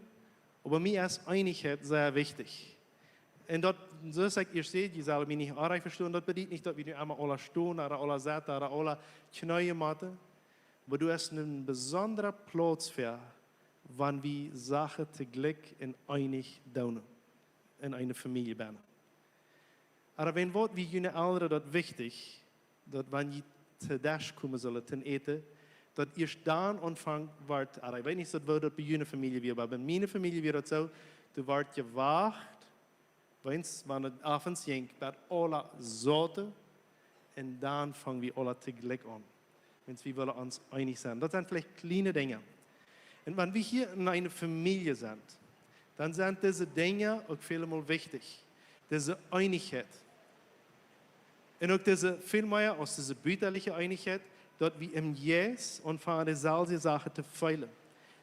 oba mie es Eenichkjeit sea wichtich. Un daut, soo aus ekj ieescht säd, jie sellen mie nich onrajcht vestonen, daut bediet nich, daut wie nu emma aula stonen, ooda aula sitten, ooda aula kjneeen motten. Oba daut es een besondra Plauz fa, wan wie Sachen toojlikj un eenich doonen en eene Famielje bennen. Oba wan, waut wie june Elren daut wichtich, daut wan jie to Desch komen sellen, toom äten, daut ieescht dan aunfangen woat, oba ekj weet nich, daut woo daut bie june Famielje wia, oba bie miene Famielje wia daut soo, doa woat jewacht, wan, wan et Owent jinkj, bat aula sauten, un dan fungen wie aula toojlikj aun. Wan wie wullen ons eenich sennen. Daut sent veleicht kjliene Dinja. Un wan wie hia en eene Famielje sent, dan sent dise Dinja uk väl mol wichtich. Dise Eenichkjeit. Un uk dise väl mea aus dise butaliche Eenichkjeit, daut wie em Jeist aunfangen, deeselwje Sachen to feelen,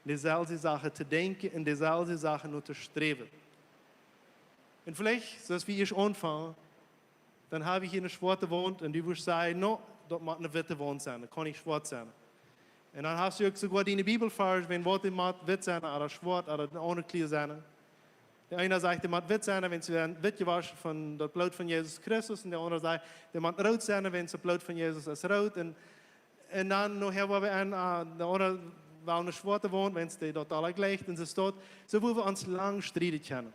deeselwje Sachen to denkjen un deeselwje Sachen no to sträwen. Un veleicht, soo aus wie ieescht aunfangen, dan hab wie hia eene schwoate Waunt un du wurscht sajen: "No, daut mott eene witte Waunt sennen, daut kaun nich schwoat sennen." Un dan hast du uk soogoa diene Bibelvarsch, wan waut dee mott witt sennen, ooda schwoat, ooda eene aundre Klea sennen. De eena sajcht, dee mott witt sennen, wan see witt jewoschen von daut Bloot von Jesus Christus, un de aundra sajcht, dee mott root sennen, wan daut Bloot von Jesus es root. Un, un dan nohäa, wua wie aun, ah, de aundra well eene schwoate Waunt, wan see daut aula jlikj, un soo steit, soo woo wie ons lang strieden kjennen.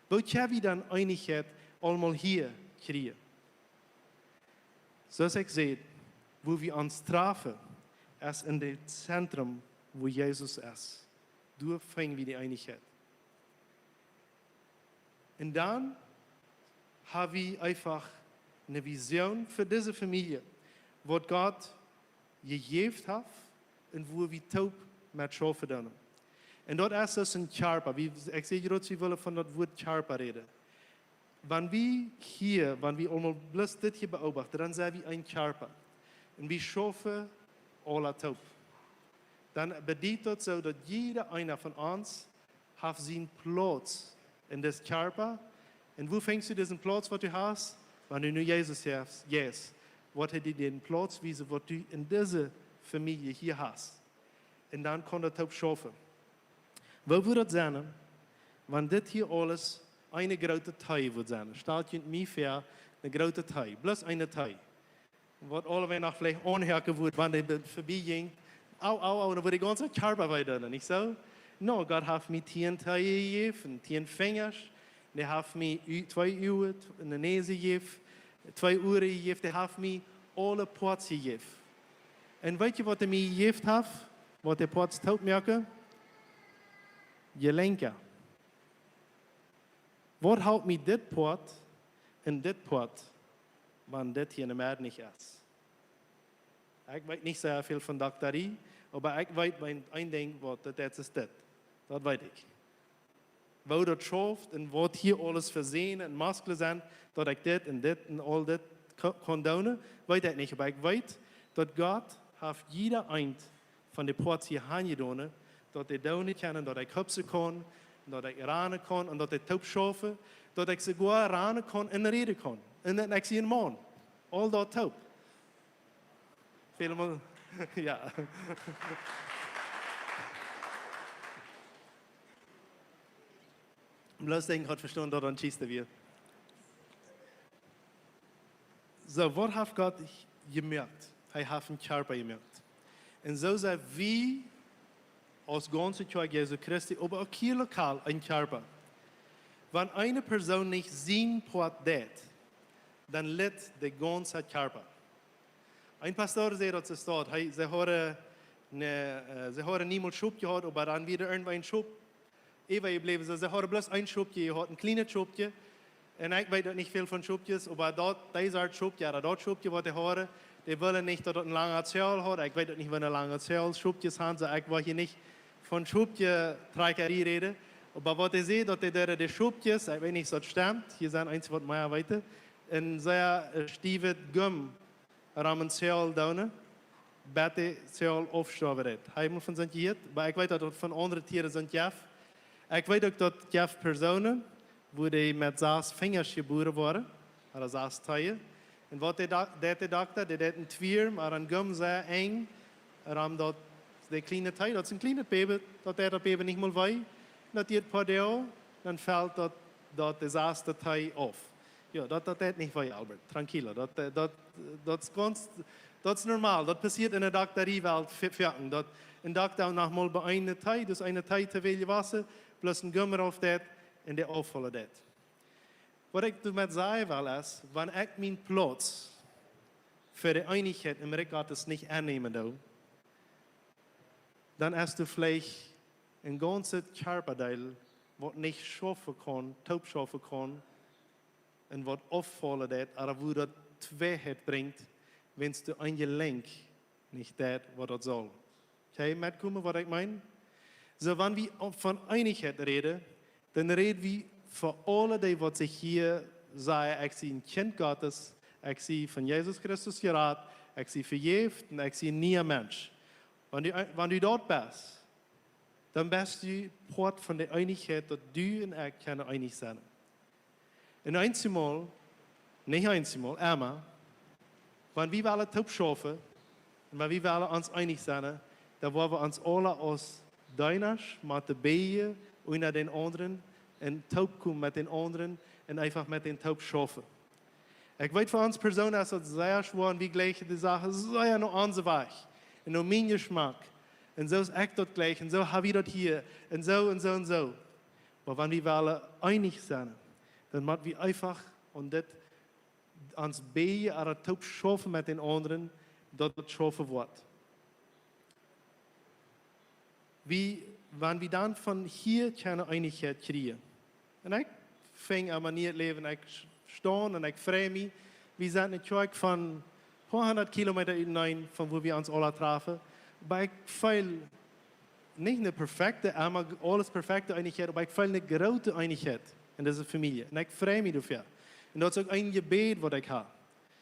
Woo kjenn wie dan Eenichkjeit aulmol hia kjrieen? Soo aus ekj säd, woo wie ons trafen, es en daut Zentrum, woo Jesus es. Doa finj wie de Eenichkjeit. Un dan hab wie eefach eene Vision fa dise Famielje, waut Gott jejäft haft un woo wie toop met schaufen doonen. Un daut es aus een Kjarpa. Wie, ekj säd jrod, wie wullen von daut Wuat Kjarpa räden. Wan wie hia, wan wie aulmol bloos dit hia beobachten, dan sent wie een Kjarpa. Un wie schaufen aula toop. Dan bediet daut soo, daut jieda eena von ons haft sienen Plauz en disen Kjarpa. Un woo finjst du disen Plauz, waut du hast? Wan du nu Jesus hast, yes, woat hee die dän Plauz wiesen, waut du en dise Famielje hia hast. Un dan kaun daut toop schaufen. Woo wudd daut sennen, wan dit hia aules eene groote Tee wudd sennen? Stalt junt mie väa, eene groote Tee, bloos eene Tee. Waut aulewäajen noch veleicht aunhakjen wudd, wan dee be-, verbie jinkj. Au, au, au, dan wudd ekj gaunz Kjarpa wee doonen, nich soo? No, Gott haft mie tieen Tee jejäft, un tieen Finjasch. Dee haft mie Ü-, twee Uagen, t-, eene Näs jejäft, twee Uaren jejäft. Dee haft mie aule Poats jejäft. Un weet jie, waut hee mie jejäft haft? Waut de Poats toop moaken? Jelenkja. Waut halpt mie dit Poat un dit Poat, wan dit hia en de Medd nich es? Ekj weet nich sea väl von Doktarie, oba ekj weet een, een Dinkj, waut daut es, es dit. Daut weet ekj. Woo daut schauft un waut hia aules fa Senen un Muskjlen sent, daut ekj dit un dit un aul dit ka-, kaun doonen, weet ekj nich. Oba ekj weet, daut Gott haft jieda eent von de Poats hia aunjedonen, daut dee doonen kjennen, daut ekj hupsen kaun, daut ekj ranen kaun un daut dee toop schaufen, daut ekj soogoa ranen kaun un räden kaun. Un dan ekj sie een Maun. Aul daut toop. Väl mol, jo. Bloos denkjen, Gott vestonen daut aun Kjriees wia. Soo, waut haft Gott jemoakt? Hee haft een Kjarpa jemoakt. Un soo sent wie aus gaunze Kjoakj Jesu Christi, oba uk hia lokal een Kjarpa. Wan eene Persoon nich sien Poat deit, dan litt de gaunze Kjarpa. Een Pastor säd daut soo, hee, see hauden, ne, äh, see hauden niemols Schop jehaut, oba dan wia irjentwua een Schop äwajebläwen. Soo, see hauden bloos een Schopje jehaut, een kjlienet Schopje. Un ekj weet uk nich väl von Schopjes, oba daut, dee Sort Schopje, ooda daut Schopje waut dee hauden, dee wullen nich daut daut een langen Zäl haud. Ekj weet uk nich waut een langen Zäl Schopjes haben, soo ekj well hia nich von Schopje Trakjtarie räden. Oba waut hee säd, daut dee deeden de Schopjes, ekj weet nich aus daut stemt, hia sent eenje waut mea weeten, een sea, äh, stiewet Gummi rom een Zäl doonen, bat de Zäl aufstoawen deed. Hab ekj mol von sent jehieet, oba ekj weet daut daut von aundre Tieren sent jeft. Ekj weet uk daut jeft Persoonen, wua dee met sas Finjasch jebuaren worden, ooda sas Teejen. Un waut dee Do-, deed de Dokta, dee deed een Twierm, ooda een Gummi sea enj, rom daut de kjliene Tee, daut es een kjlienet Baby, daut deed daut Baby nich mol wee. Un daut diat poa Doag, dan felt daut, daut de saste Tee auf. Jo, daut, daut deed nich wee, Albert. Tranquilo. Daut, äh, daut, daut es gaunz, daut es normal. Daut passieet enne Doktarie Welt ve-, foaken. Daut een Dokta noch mol bie eene Tee, daut eene Tee to väl jewossen, plus een Gummi rauf deed un dee auffaulen deed. Waut ekj doamet sajen well es, wan ekj mienen Plauz fa de Eenichkjeit em Rikj Gottes nich ennämen doo, dan es doa veleicht een gaunzet Kjarpadeel, waut nich schaufen kaun, toop schaufen kaun, un waut auffaulen deed, ooda wua daut Tweeheit brinjt, wan doa een Jelenkj nich deit waut daut saul. Kjenn jie metkomen waut ekj meen? Soo, wan wie von Eenichkjeit räden, dan räd wie fa aule dee waut sikj hia sajen, ekj sie een Kjint Gottes, ekj sie von Jesus Christus jerat, ekj sie vejäft un ekj sie een niea Mensch. Wan du, wan du daut best, dan best du Poat von de Eenichkjeit, daut du un ekj kjennen eenich sennen. Un eensjemol, nich eensjemol, emma, wan wie wellen toop schaufen un wan wie wellen ons eenich sennen, dan woa wie ons aula aus Deenasch motten bäden, eena dän aundren, un toop komen met dän aundren un eefach met dän toop schaufen. Ekj weet, fa ons Persoonen es daut sea schwoa un wie jlikjen de Sachen sea no onsen Wajch un no mienen Jeschmack. Un soo aus ekj daut jlikj un soo hab ekj daut hia un soo un soo un soo. Oba wan wie wellen eenich sennen, dan mott wie eefach aun dit, ons bäden ooda toop schaufen met dän aundren, daut daut schaufen woat. Wie, wan wie dan von hia kjennen Eenichkjeit kjrieen. Un ekj finj aun mien Läwen, ekj staunen un ekj frei mie. Wie sent eene Kjoakj von poa hundat Kilometa uteneen von wua wie ons aula trafen. Oba ekj feel nich eene perfekte, emma aules perfekte Eenichkjeit, oba ekj feel eene groote Eenichkjeit en dise Famielje. Un ekj frei mie doafäa. Un daut es uk een Jebäd waut ekj hab.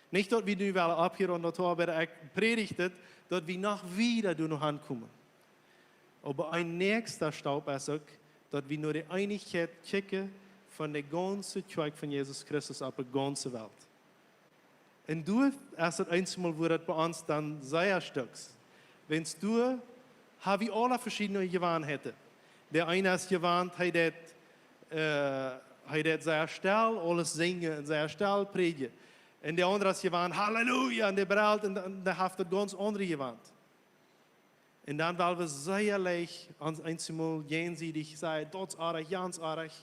Nich daut wie nu wellen opphieren un daut wie, oba ekj prädj dit, daut wie noch wieda doa no aunkomen. Oba een näakjsta Staup es uk, daut wie no de Eenichkjeit kjikjen von de gaunze Kjoakj von Jesus Christus opp de gaunze Welt. Un doa es daut eensjemol, wua daut bie ons dan sea stuckt. Wan doa hab wie aula veschiedne Jewanheiten. De eene es jewant, hee deit, äh, hee deit sea stell aules sinjen un sea stell prädjen. Un de aundre es jewant, Halleluja, un dee brelt un, un dee haft daut gaunz aundre jewant. Un dan well wie sea leicht ons eensjemol jäajensiedich sajen, daut es oajch, jans oajch.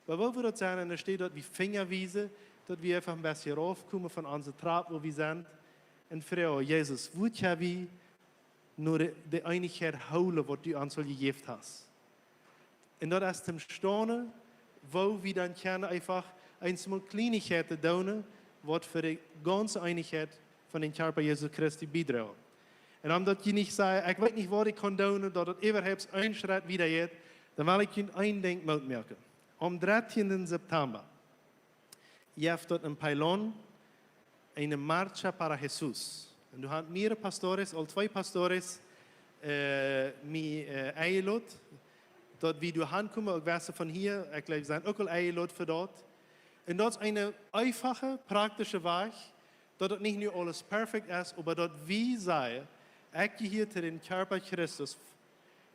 Oba woo wudd daut sennen, enne Städ daut wie Finja wiesen, daut wie eefach een bät raufkomen von onse Trap, wua wie sent, un froagen, Jesus, woo kjenn wie no de, de Eenichkjeit hoolen, waut du ons aul jejäft hast? Un daut es toom staunen, woo wie dan kjennen eefach eensjemol Kjlienichkjeiten doonen, waut fa de gaunze Eenichkjeit von dän Kjarpa Jesus Christi biedroagen. Un om daut jie nich sajen, ekj weet nich waut ekj kaun doonen, daut daut äwahaupt een Schrett wieda jeit, dan well ekj junt een Dinkj Moot moaken. Aum dartieenden September jeft daut en Pailon eene Marcha para Jesús. Un doa han mearere pastores, aul twee pastores, äh, mie, äh, enjelot, daut wie doa hankomen, uk waut von hia, ekj jleew, sent uk aul enjelot fa daut. Un daut es eene eefache, praktische Wajch, daut daut nich nu aules perfekt es, oba daut wie sajen, ekj jehia to dän Kjarpa Christus,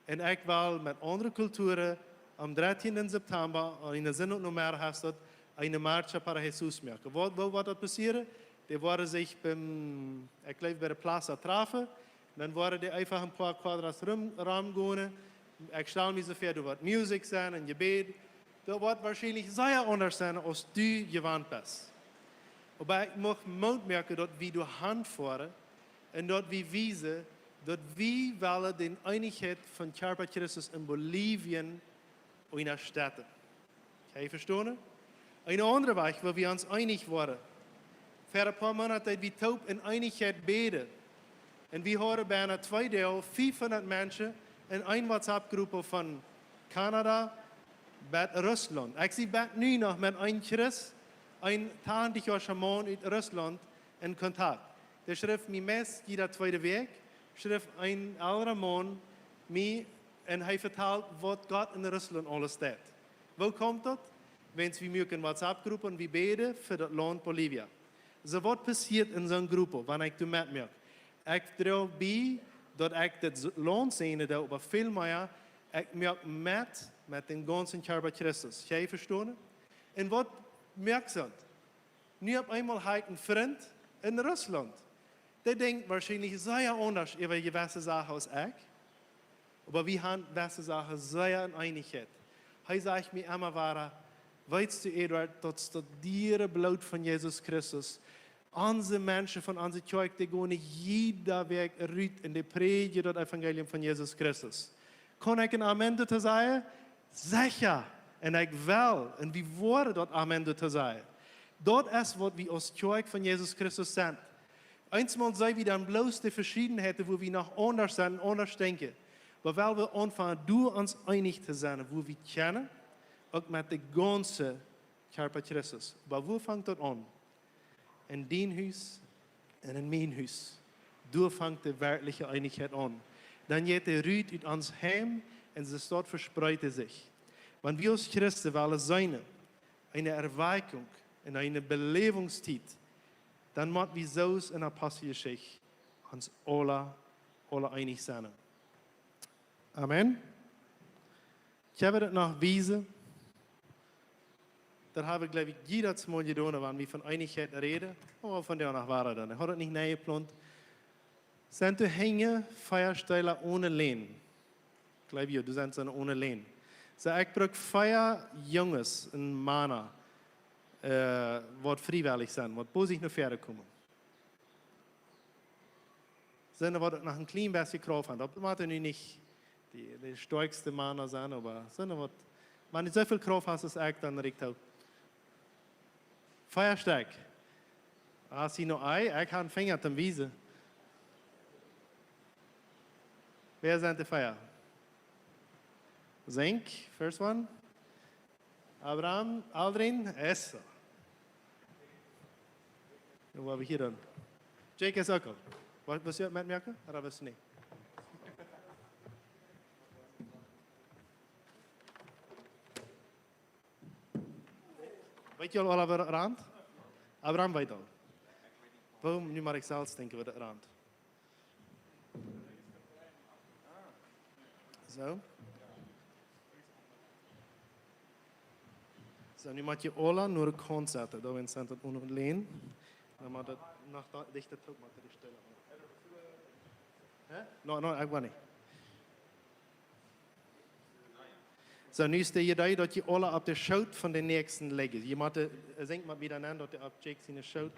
un ekj well met aundre Kulturen Aum dartienden September, aun eenen Sindach Nomeddach, es daut eene Marcha para Jesús moaken. Woo, woo woat daut passieren? Dee woaren sikj biem, ekj jleew, bie de Plaza trafen. Dan woaren dee eefach een poa Quadras rum, rom gonen. Ekj stal mie soo väa, doa woat Musikj sennen un Jebäd. Daut woat woarschienlich sea aundasch sennen aus du jewant best. Oba ekj mucht Moot moaken, daut wie doa han foaren un daut wie wiesen, daut wie wellen de Eenichkjeit von Kjarpa Christus en Bolivien unjastetten. Kjenn jie vestonen? Een aundra Wajch, woo wie ons eenich woaren. Ver een poa Moonaten deeden wie toop en Eenichkjeit bäden. Un wie hauden bennen twee Doag fiefhundat Menschen en eene WhatsApp-Grupp von Kanada bat Russlaunt. Ekj sie bat nu noch met een Christ, een tachentich Joa Schaman ut Russlaunt, en Kontakt. Dee schrift mie meist jieda tweede Wäakj, schrift een elra Maun mie un hee vetalt, waut Gott en Russlaunt aules deit. Woo kjemt daut? Wiels wie moaken WhatsApp-Gruppen un wie bäden fa daut Launt Bolivien. Soo, waut passieet en soone Grupp, wan ekj doa metmoak? Ekj droag bie, daut ekj daut Launt säajnen doo, oba väl mea, ekj moak met, met dän gaunzen Kjarpa Christus. Kjenn jie vestonen? Un waut moakt daut? Nu opp eemol hab ekj een Frint en Russlaunt. Dee denkjt woarschienlich sea aundasch äwa jewesse Sachen aus ekj. Oba wie han jewesse Sachen sea en Eenichkjeit. Hee sajcht mie emma wada: "Weetst du, Eduard, daut es daut diere Bloot von Jesus Christus. Onse Menschen von onse Kjoakj, dee gonen jieda Wäakj rut un dee prädjen daut Evangelium von Jesus Christus." Kaun ekj een Amen doatoo sajen? Secha. Un ekj well, un wie woaren daut Amen doatoo sajen. Daut es, waut wie aus Kjoakj von Jesus Christus sent. Eensmol seenen wie dan bloos de Veschiedenheiten, wua wie noch aundasch sent un aundasch denkjen. Oba well wie aunfangen, doa ons eenich to sennen, wua wie kjennen, uk met de gaunze Kjarpa Christus. Oba wua fangt daut aun? En dien Hus un en mien Hus. Doa fangt de werkjliche Eenichkjeit aun. Dan jeit dee rut ut ons Heim un see doa vespreet dee sikj. Wan wie aus Christen wellen seenen, eene Erweckung un eene Beläwungstiet, dan mott wie soo aus en Aposteljeschicht ons aula, aula eenich sennen. Amen. Ekj hab daut noch wiesen. Daut hab ekj, jleew ekj, jiedet Mol jedonen, wan wie von Eenichkjeit räden. Oh, von doa noch wada dan. Ekj haud daut nich nenjeplont. Sent doa hinjen vea Städa one Läden? Jleew ekj, doa sent see one Läden. Soo, ekj bruck vea Junges un Mana, äh, waut friewellich sent, waut bie sikj no väaren komen. Sent doa waut noch een kjlien bät Krauft han? Daut motten nu nich de, de stoakjste Mana sennen, oba sent doa waut, wan du soo väl Krauft hast aus ekj, dan rieekj daut. Vea Stekj. Ah, see noch een, ekj hab een Finja toom wiesen. Wäa sent dee vea? Zink, first one. Abraham, Aldrin, eso. Un waut hab wie hia dan? Jake es uk aul. Waut, waut es hia met Merke? Ooda waut nich? Weet jie aul, aul waut daut rant? Abraham weet aul. Boom, nu mott ekj selfst denkjen waut daut rant. Soo. Soo, nu mott jie aula no de Kaunt setten. Doa sent daut one Läden. Dan mott daut noch doa, dichta toop moaken, dee Städa. Hä? No, no, ekj well nich. Soo, nu es de Idee, daut jie aula opp de Schoot von dän Näakjsten lijen. Jie motten, äh, Zink mott wada nenn, daut hee opp Jake sienen Schoot.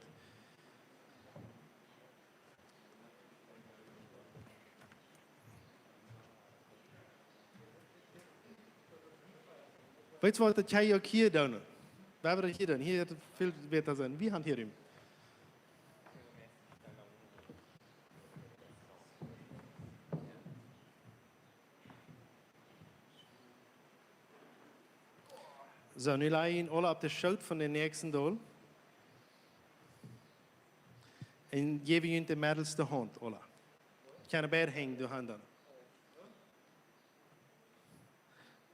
Weetst waut, daut kaun jie uk hia doonen. Wie haben daut hia doonen. Hia haft daut väl bäta sennen. Wie haben hia Rum. Soo, nu laj jie aula opp de Schoot von dän Näakjsten dol. Un jäw an de meddelste Haunt, aula. Kjennen beid Henj doa han dan.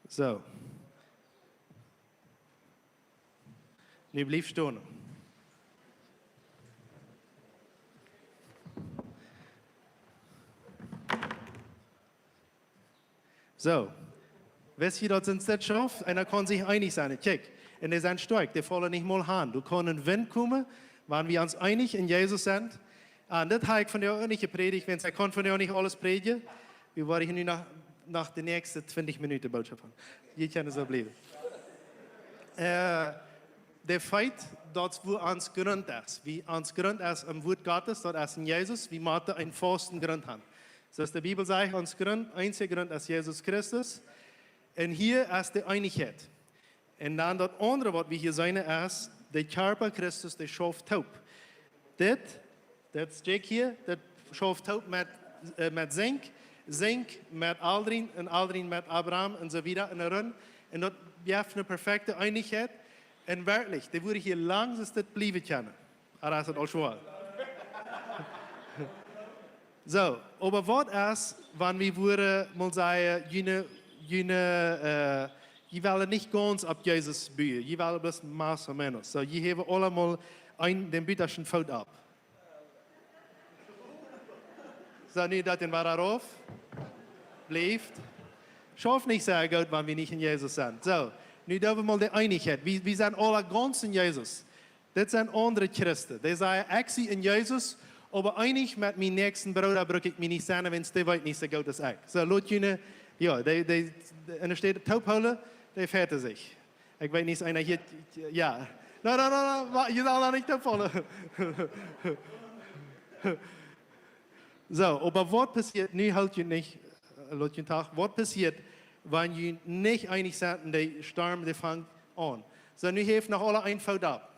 Soo. Nu bliew stonen. Soo. Wist jie daut, sent daut schauft? Un dan kaun sikj eenich sennen. Kjikj, un dee sent stoakj, dee faulen nich mol han. Doa kaun een Wint komen, wan wie ons eenich en Jesus sent. Un dit hab ekj vondoag uk nich jeprädicht, wiels ekj kaun vondoag nich aules prädjen. Wie woaren hia nu noch, noch de näakjste twintich Minuten Bootschoft haben. Jie kjennen soo bliewen. Äh, de Fakt, daut wua ons Grunt es. Wie ons Grunt es em Wort Gottes, daut es en Jesus, wie motten eenen fasten Grunt haben. Soo aus de Bibel sajcht, ons Grunt, eensja Grunt es Jesus Christus. Un hia es de Eenichkjeit. Un dan daut aundre waut wie hia seenen es, de Kjarpa Christus, dee schauft toop. Dit, dit Stekj hia, daut schauft toop met, äh, met Zink, Zink met Aldrin un Aldrin met Abraham un soo wieda en de Rund. Un daut jeft eene perfekte Eenichkjeit. Un werkjlich, dee wudden hia lang soo dit bliewen kjennen. Oba daut es aul schwoa. Soo, oba waut es, wan wie wudden mol sajen, june, june, äh, jie wellen nich gaunz opp Jesus buen, jie wellen bloos más o menos. Soo, jie haben aula mol een, dän butaschten Foot opp. Soo, nu daut dän wada rauf. Blift. Schauft nich soo goot, wan wie nich en Jesus sent. Soo, nu doo wie mol de Eenichkjeit. Wie, wie sent aula gaunz en Jesus. Dit sent aundre Christen. Dee sajen, ekj sie en Jesus, oba eenich met mienen näakjsten Brooda bruck ekj mie nich sennen, wiels dee weet nich soo goot aus ekj. Soo, lot june, jo, dee, dee, en de Städ toop hoolen, dee vechten sikj. Ekj weet nich, eena hia, jo. No, no, no, no, wa-, jie sellen noch nich toop hoolen. Soo, oba waut passieet, nu hoolt jie nich, äh, lot jie toch, waut passieet, wan jie nich eenich sent un de Storm, dee fangt aun? Soo, nu haft noch aula een Foot opp.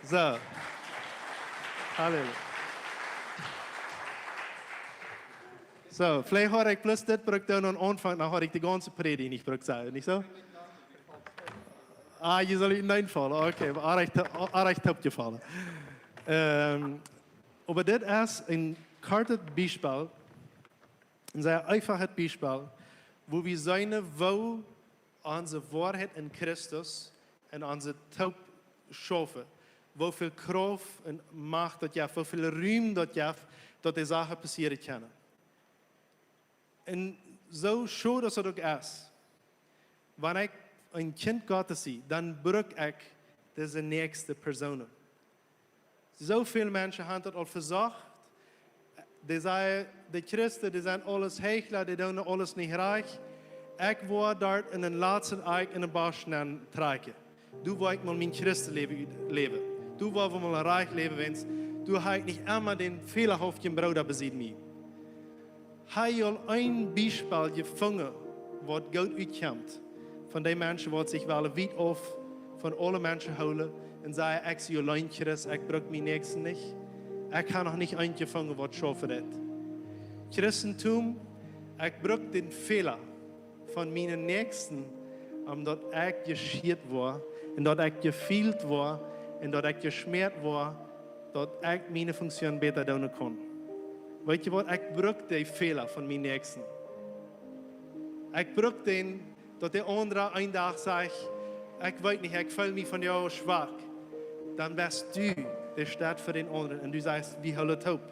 Soo. Halleluja. Soo, veleicht haud ekj bloos dit brukt doonen aum Aunfank, dan haud ekj de gaunze Prädicht nich brukt sajen, nich soo? Ah, jie sellen nich faulen. Okay, oajch, oajch toopjefaulen. Ähm, oba dit es een kortet Biespel, een sea eefachet Biespel, wua wie seenen, woo onse Woarheit en Christus un onse Toop schaufen, woo väl Krauft un Macht daut jeft, woo väl Rum daut jeft, daut dee Sachen passieren kjennen. Un soo schwoa daut uk es, wan ekj een Kjint Gottes sie, dan bruck ekj dise näakjste Persoonen. Soo väl Menschen haben daut aul vesocht. Dee sajen, de Christen, dee sent aules Heichla, dee doonen aules nich rajcht. Ekj woa doa en dän latsten Ekj en dän Bosch nenn trakjen. Doa woa ekj mol mien Christenläwen ut-, läwen. Doa woa wie mol rajcht läwen, wiels doa hab ekj nich emma dän fälahauftjen Brooda besied mie. Hab jie aul een Biespel jefungen, waut goot utkjemt, von dee Menschen, waut sikj wellen wiet auf von aule Menschen hoolen un sajen, ekj sie auleen Christ, ekj bruck mienen Näakjsten nich? Ekj hab noch nich eent jefungen, waut schaufen deit. Christentum, ekj bruck dän Fäla von mienen Näakjsten, om daut ekj jeschieet woa un daut ekj jefeelt woa un daut ekj jeschmäat woa, daut ekj miene Funktion bäta doonen kaun. Weet jie waut? Ekj bruck dee Fäla von mienen Näakjsten. Ekj bruck dän, daut de aundra een Dach sajcht, ekj weet nich, ekj feel mie vondoag schwak. Dan best du de Städ fa dän aundren un du sajchst, wie hoolen toop.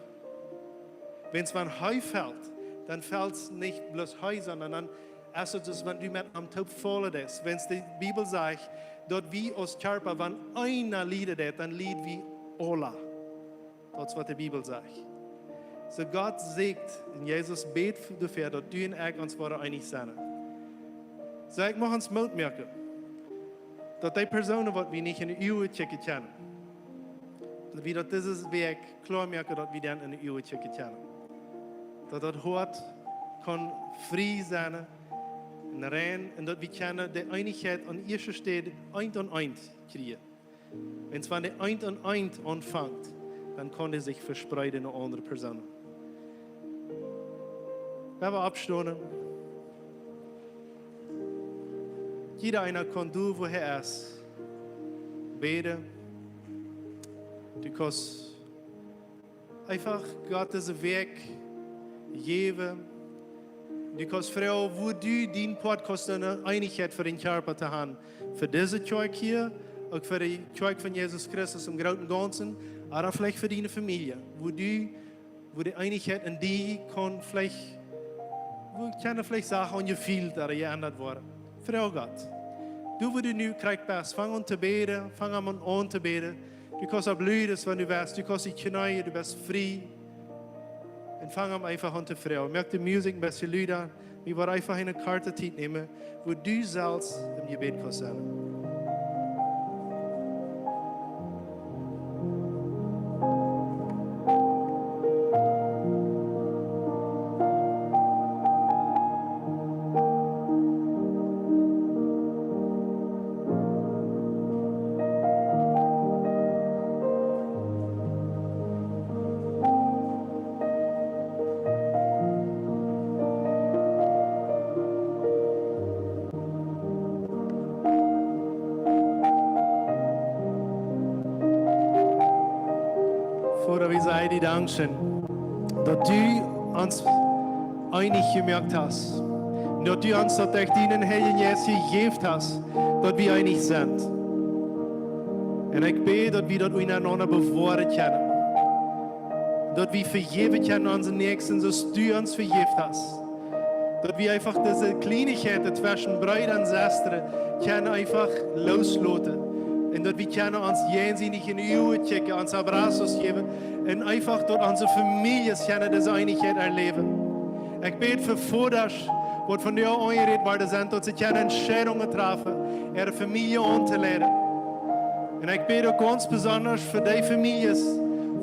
Wiels wan hee felt, dan felt nich bloos hee, sonda dan es et soo, wan du met am toop faulen deist. Wiels de Bibel sajcht, daut wie aus Kjarpa, wan eena lieden deit, dan lied wie aula. Daut es waut de Bibel sajcht. Soo Gott säajent un Jesus bät doafäa, daut du un ekj ons woaren eenich sennen. Soo ekj mucht ons Moot moaken, daut dee Persoonen, waut wie nich en de Uagen kjikjen kjennen, daut wie daut dise Wäakj kloa moaken, daut wie dee en de Uagen kjikjen kjennen. Daut daut Hoat kaun frie sennen un rein un daut wie kjennen de Eenichkjeit aun ieeschte Städ eent aun eent kjrieen. Wiels wan dee eent aun eent aunfangt, dan kaun dee sikj vespreeden no aundre Persoonen. Well wie oppstonen? Jieda eena kaun doa, wua hee es, bäden. Du kaust eefach Gott dise Wäakj jäwen. Du kaust froagen, woo du dien Poat kaust en Eenichkjeit fa dän Kjarpa to haben. Fa dise Kjoakj hia, uk fa de Kjoakj von Jesus Christus em grooten Gaunzen, ooda veleicht fa diene Famielje, woo du Wua de Eenichkjeit en die kaun veleicht, wua kjennen veleicht Sachen aun jefeelt ooda jeendat woaren. Froag Gott. Du, wua du nu krakjt best, fang aun to bäden, fang aun, aun to bäden. Du kaust opp Lüdes, wan du west, du kaust die kjneeen, du best frie. Un fang aun eefach aun to froagen. Moak de Musikj een bät lüda. Wie woaren eefach eene korte Tiet nämen, wua du selfst em Jebäd kaust sennen. Voda, wie sajen die dankscheen, daut du ons eenich jemoakt hast. Daut du ons daut derch dienen Heiljen Jeist jejäft hast, daut wie eenich sent. Un ekj bäd, daut wie daut unjarenaunda bewoaren kjennen. Daut wie vejäwen kjennen onse Näakjsten, soo aus du ons vejäft hast. Daut wie eefach dise Kjleenichkjeiten tweschen Breeda un Sestren kjennen eefach loosloten. Un daut wie kjennen ons jäajensiedich enne Uagen kjikjen, ons abrazos jäwen. Un eefach daut onse Famieljes kjennen dise Eenichkjeit erläwen. Ekj bäd fa Vodasch, waut vondoag aunjerät worden sent, daut see kjennen Entscheidungen träfen, äare Famielje auntolieeden. Un ekj bäd uk gaunz besondasch fa dee Famieljes,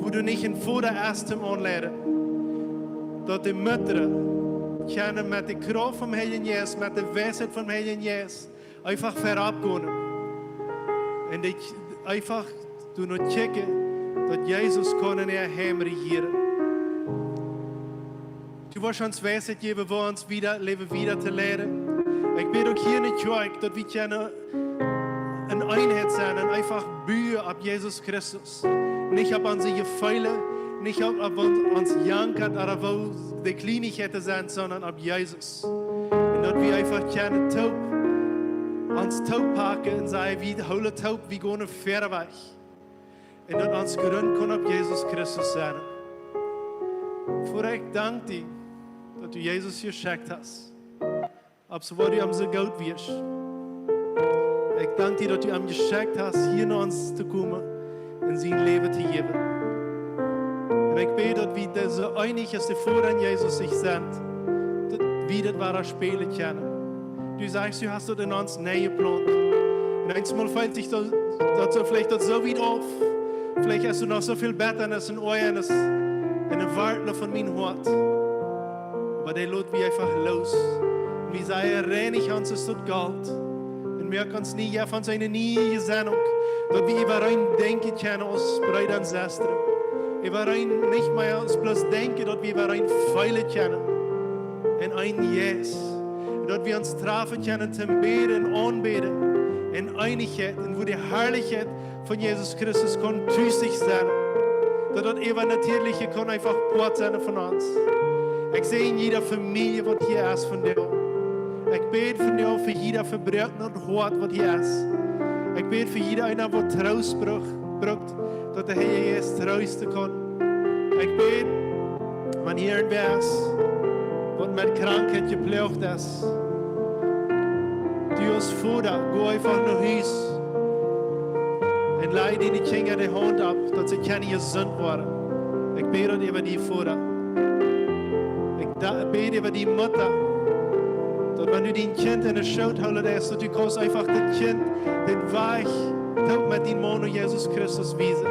wua doa nich een Voda es toom aunleiden. Daut de Muttren kjennen met de Krauft vom Heiljen Jeist, met de Weisheit vom Heiljen Jeist, eefach verropp gonen. Un dee eefach doano kjikjen, daut Jesus kaun en äa Heim rejieren. Du woascht ons Weisheit jäwen, woo ons wieda, Läwen wieda to leiden. Ekj bäd uk hia enne Kjoakj, daut wie kjennen eene Eenheit sennen un eefach buen opp Jesus Christus. Nich opp onse Jefeelen, nich opp, opp ons, ons Jankat ooda woo de Kjleenichkjeiten sent, sonda opp Jesus. Un daut wie eefach kjennen toop, ons toop paken un sajen, wie hoolen toop, wie gonen wieda wajch. Un daut ons Grunt kaun opp Jesus Christus sennen. Voda, ekj dank die, daut du Jesus jeschekjt hast. Opp soo waut du am soo goot wieescht. Ekj dank die, daut du am jeschekjt hast, hia no ons to komen un sien Läwen to jäwen. Un ekj bäd, daut wie soo eenich aus de Voda un Jesus sikj sent, daut wie daut wada spälen kjennen. Du sajchst, du hast daut en ons nenjeplaunt. Un eemol feelt sikj daut, daut soo, veleicht daut soo wiet auf. Veleicht hast du noch soo väl Bettanis un Oajanis un de Wartlen von mien Hoat. Oba dee lot wie eefach loos. Un wie sajen, reinich ons aus daut Golt. Un moak ons nie, jeff ons eene niee Jesennunk, daut wie äwareen denkjen kjennen aus Breeda un Sestren. Äwareen nich mea aus bloos denkjen, daut wie äwareen feelen kjennen. En een Jeist. Un daut wie ons träfen kjennen toom bäden un aunbäden. En Eenichkjeit, un wua de Harlichkjeit von Jesus Christus kaun tus sennen. Daut daut Äwanatierliche kaun eefach Poat sennen von ons. Ekj säajen jiede Famielje, waut hia es vondoag. Ekj bäd vondoag fa jieda vebroaknet Hoat, waut hia es. Ekj bäd fa jieda eena, waut Troost bruck-, brukt, daut de Herr Jeist troosten kaun. Ekj bäd, wan hia wäa es, waut met Krankheit jeploagt es. Du aus Voda, go eefach no Hus un laj diene Kjinja de Haunt opp, daut see kjennen jesunt woaren. Ekj bäd daut äwa die Voda. Ekj da-, bäd äwa die Mutta, daut wan du dien Kjint en de Schoot hoolen deist, daut du kaust eefach daut Kjint dän Wajch toop met dien Maun, Jesus Christus, wiesen.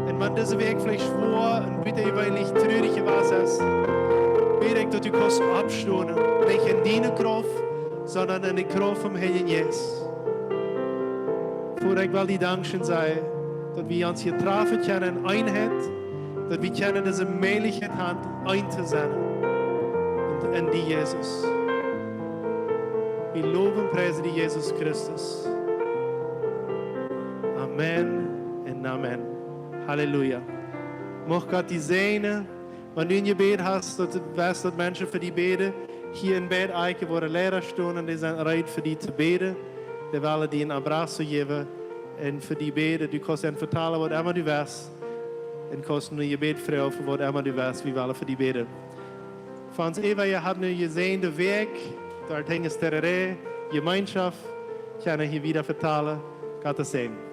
Un wan dise Wäakj veleicht schwoa un bitter jeweenlich trurich jewast es, bäd ekj, daut du kaust oppstonen. Nich en diene Krauft, sonda en de Krauft vom Heiljen Jeist. Voda, ekj well die dankscheen sajen, daut wie ons hia träfen kjennen en Eenheit, daut wie kjennen dise Mäajlichkjeit haben, eent to sennen. Un en die, Jesus. Wie lowen un priesen die, Jesus Christus. Amen un amen. Halleluja. Mucht Gott die säajnen. Wan du een Jebäd hast, daut du west, daut Menschen fa die bäden, hia en Bad Eike woaren Liera stonen un dee sent reed fa die to bäden. Dee wellen die een abrazo jäwen un fa die bäden. Du kaust an vetalen, waut emma du west. Un kaust nu Jebäd froagen fa waut emma du west, wie wellen fa die bäden. Fa ons äwa, jie haben nu jeseenen de Wäakj, doa hinjen es Tereré, Jemeenschoft, kjennen hia wieda vetalen. Gottes Säajen.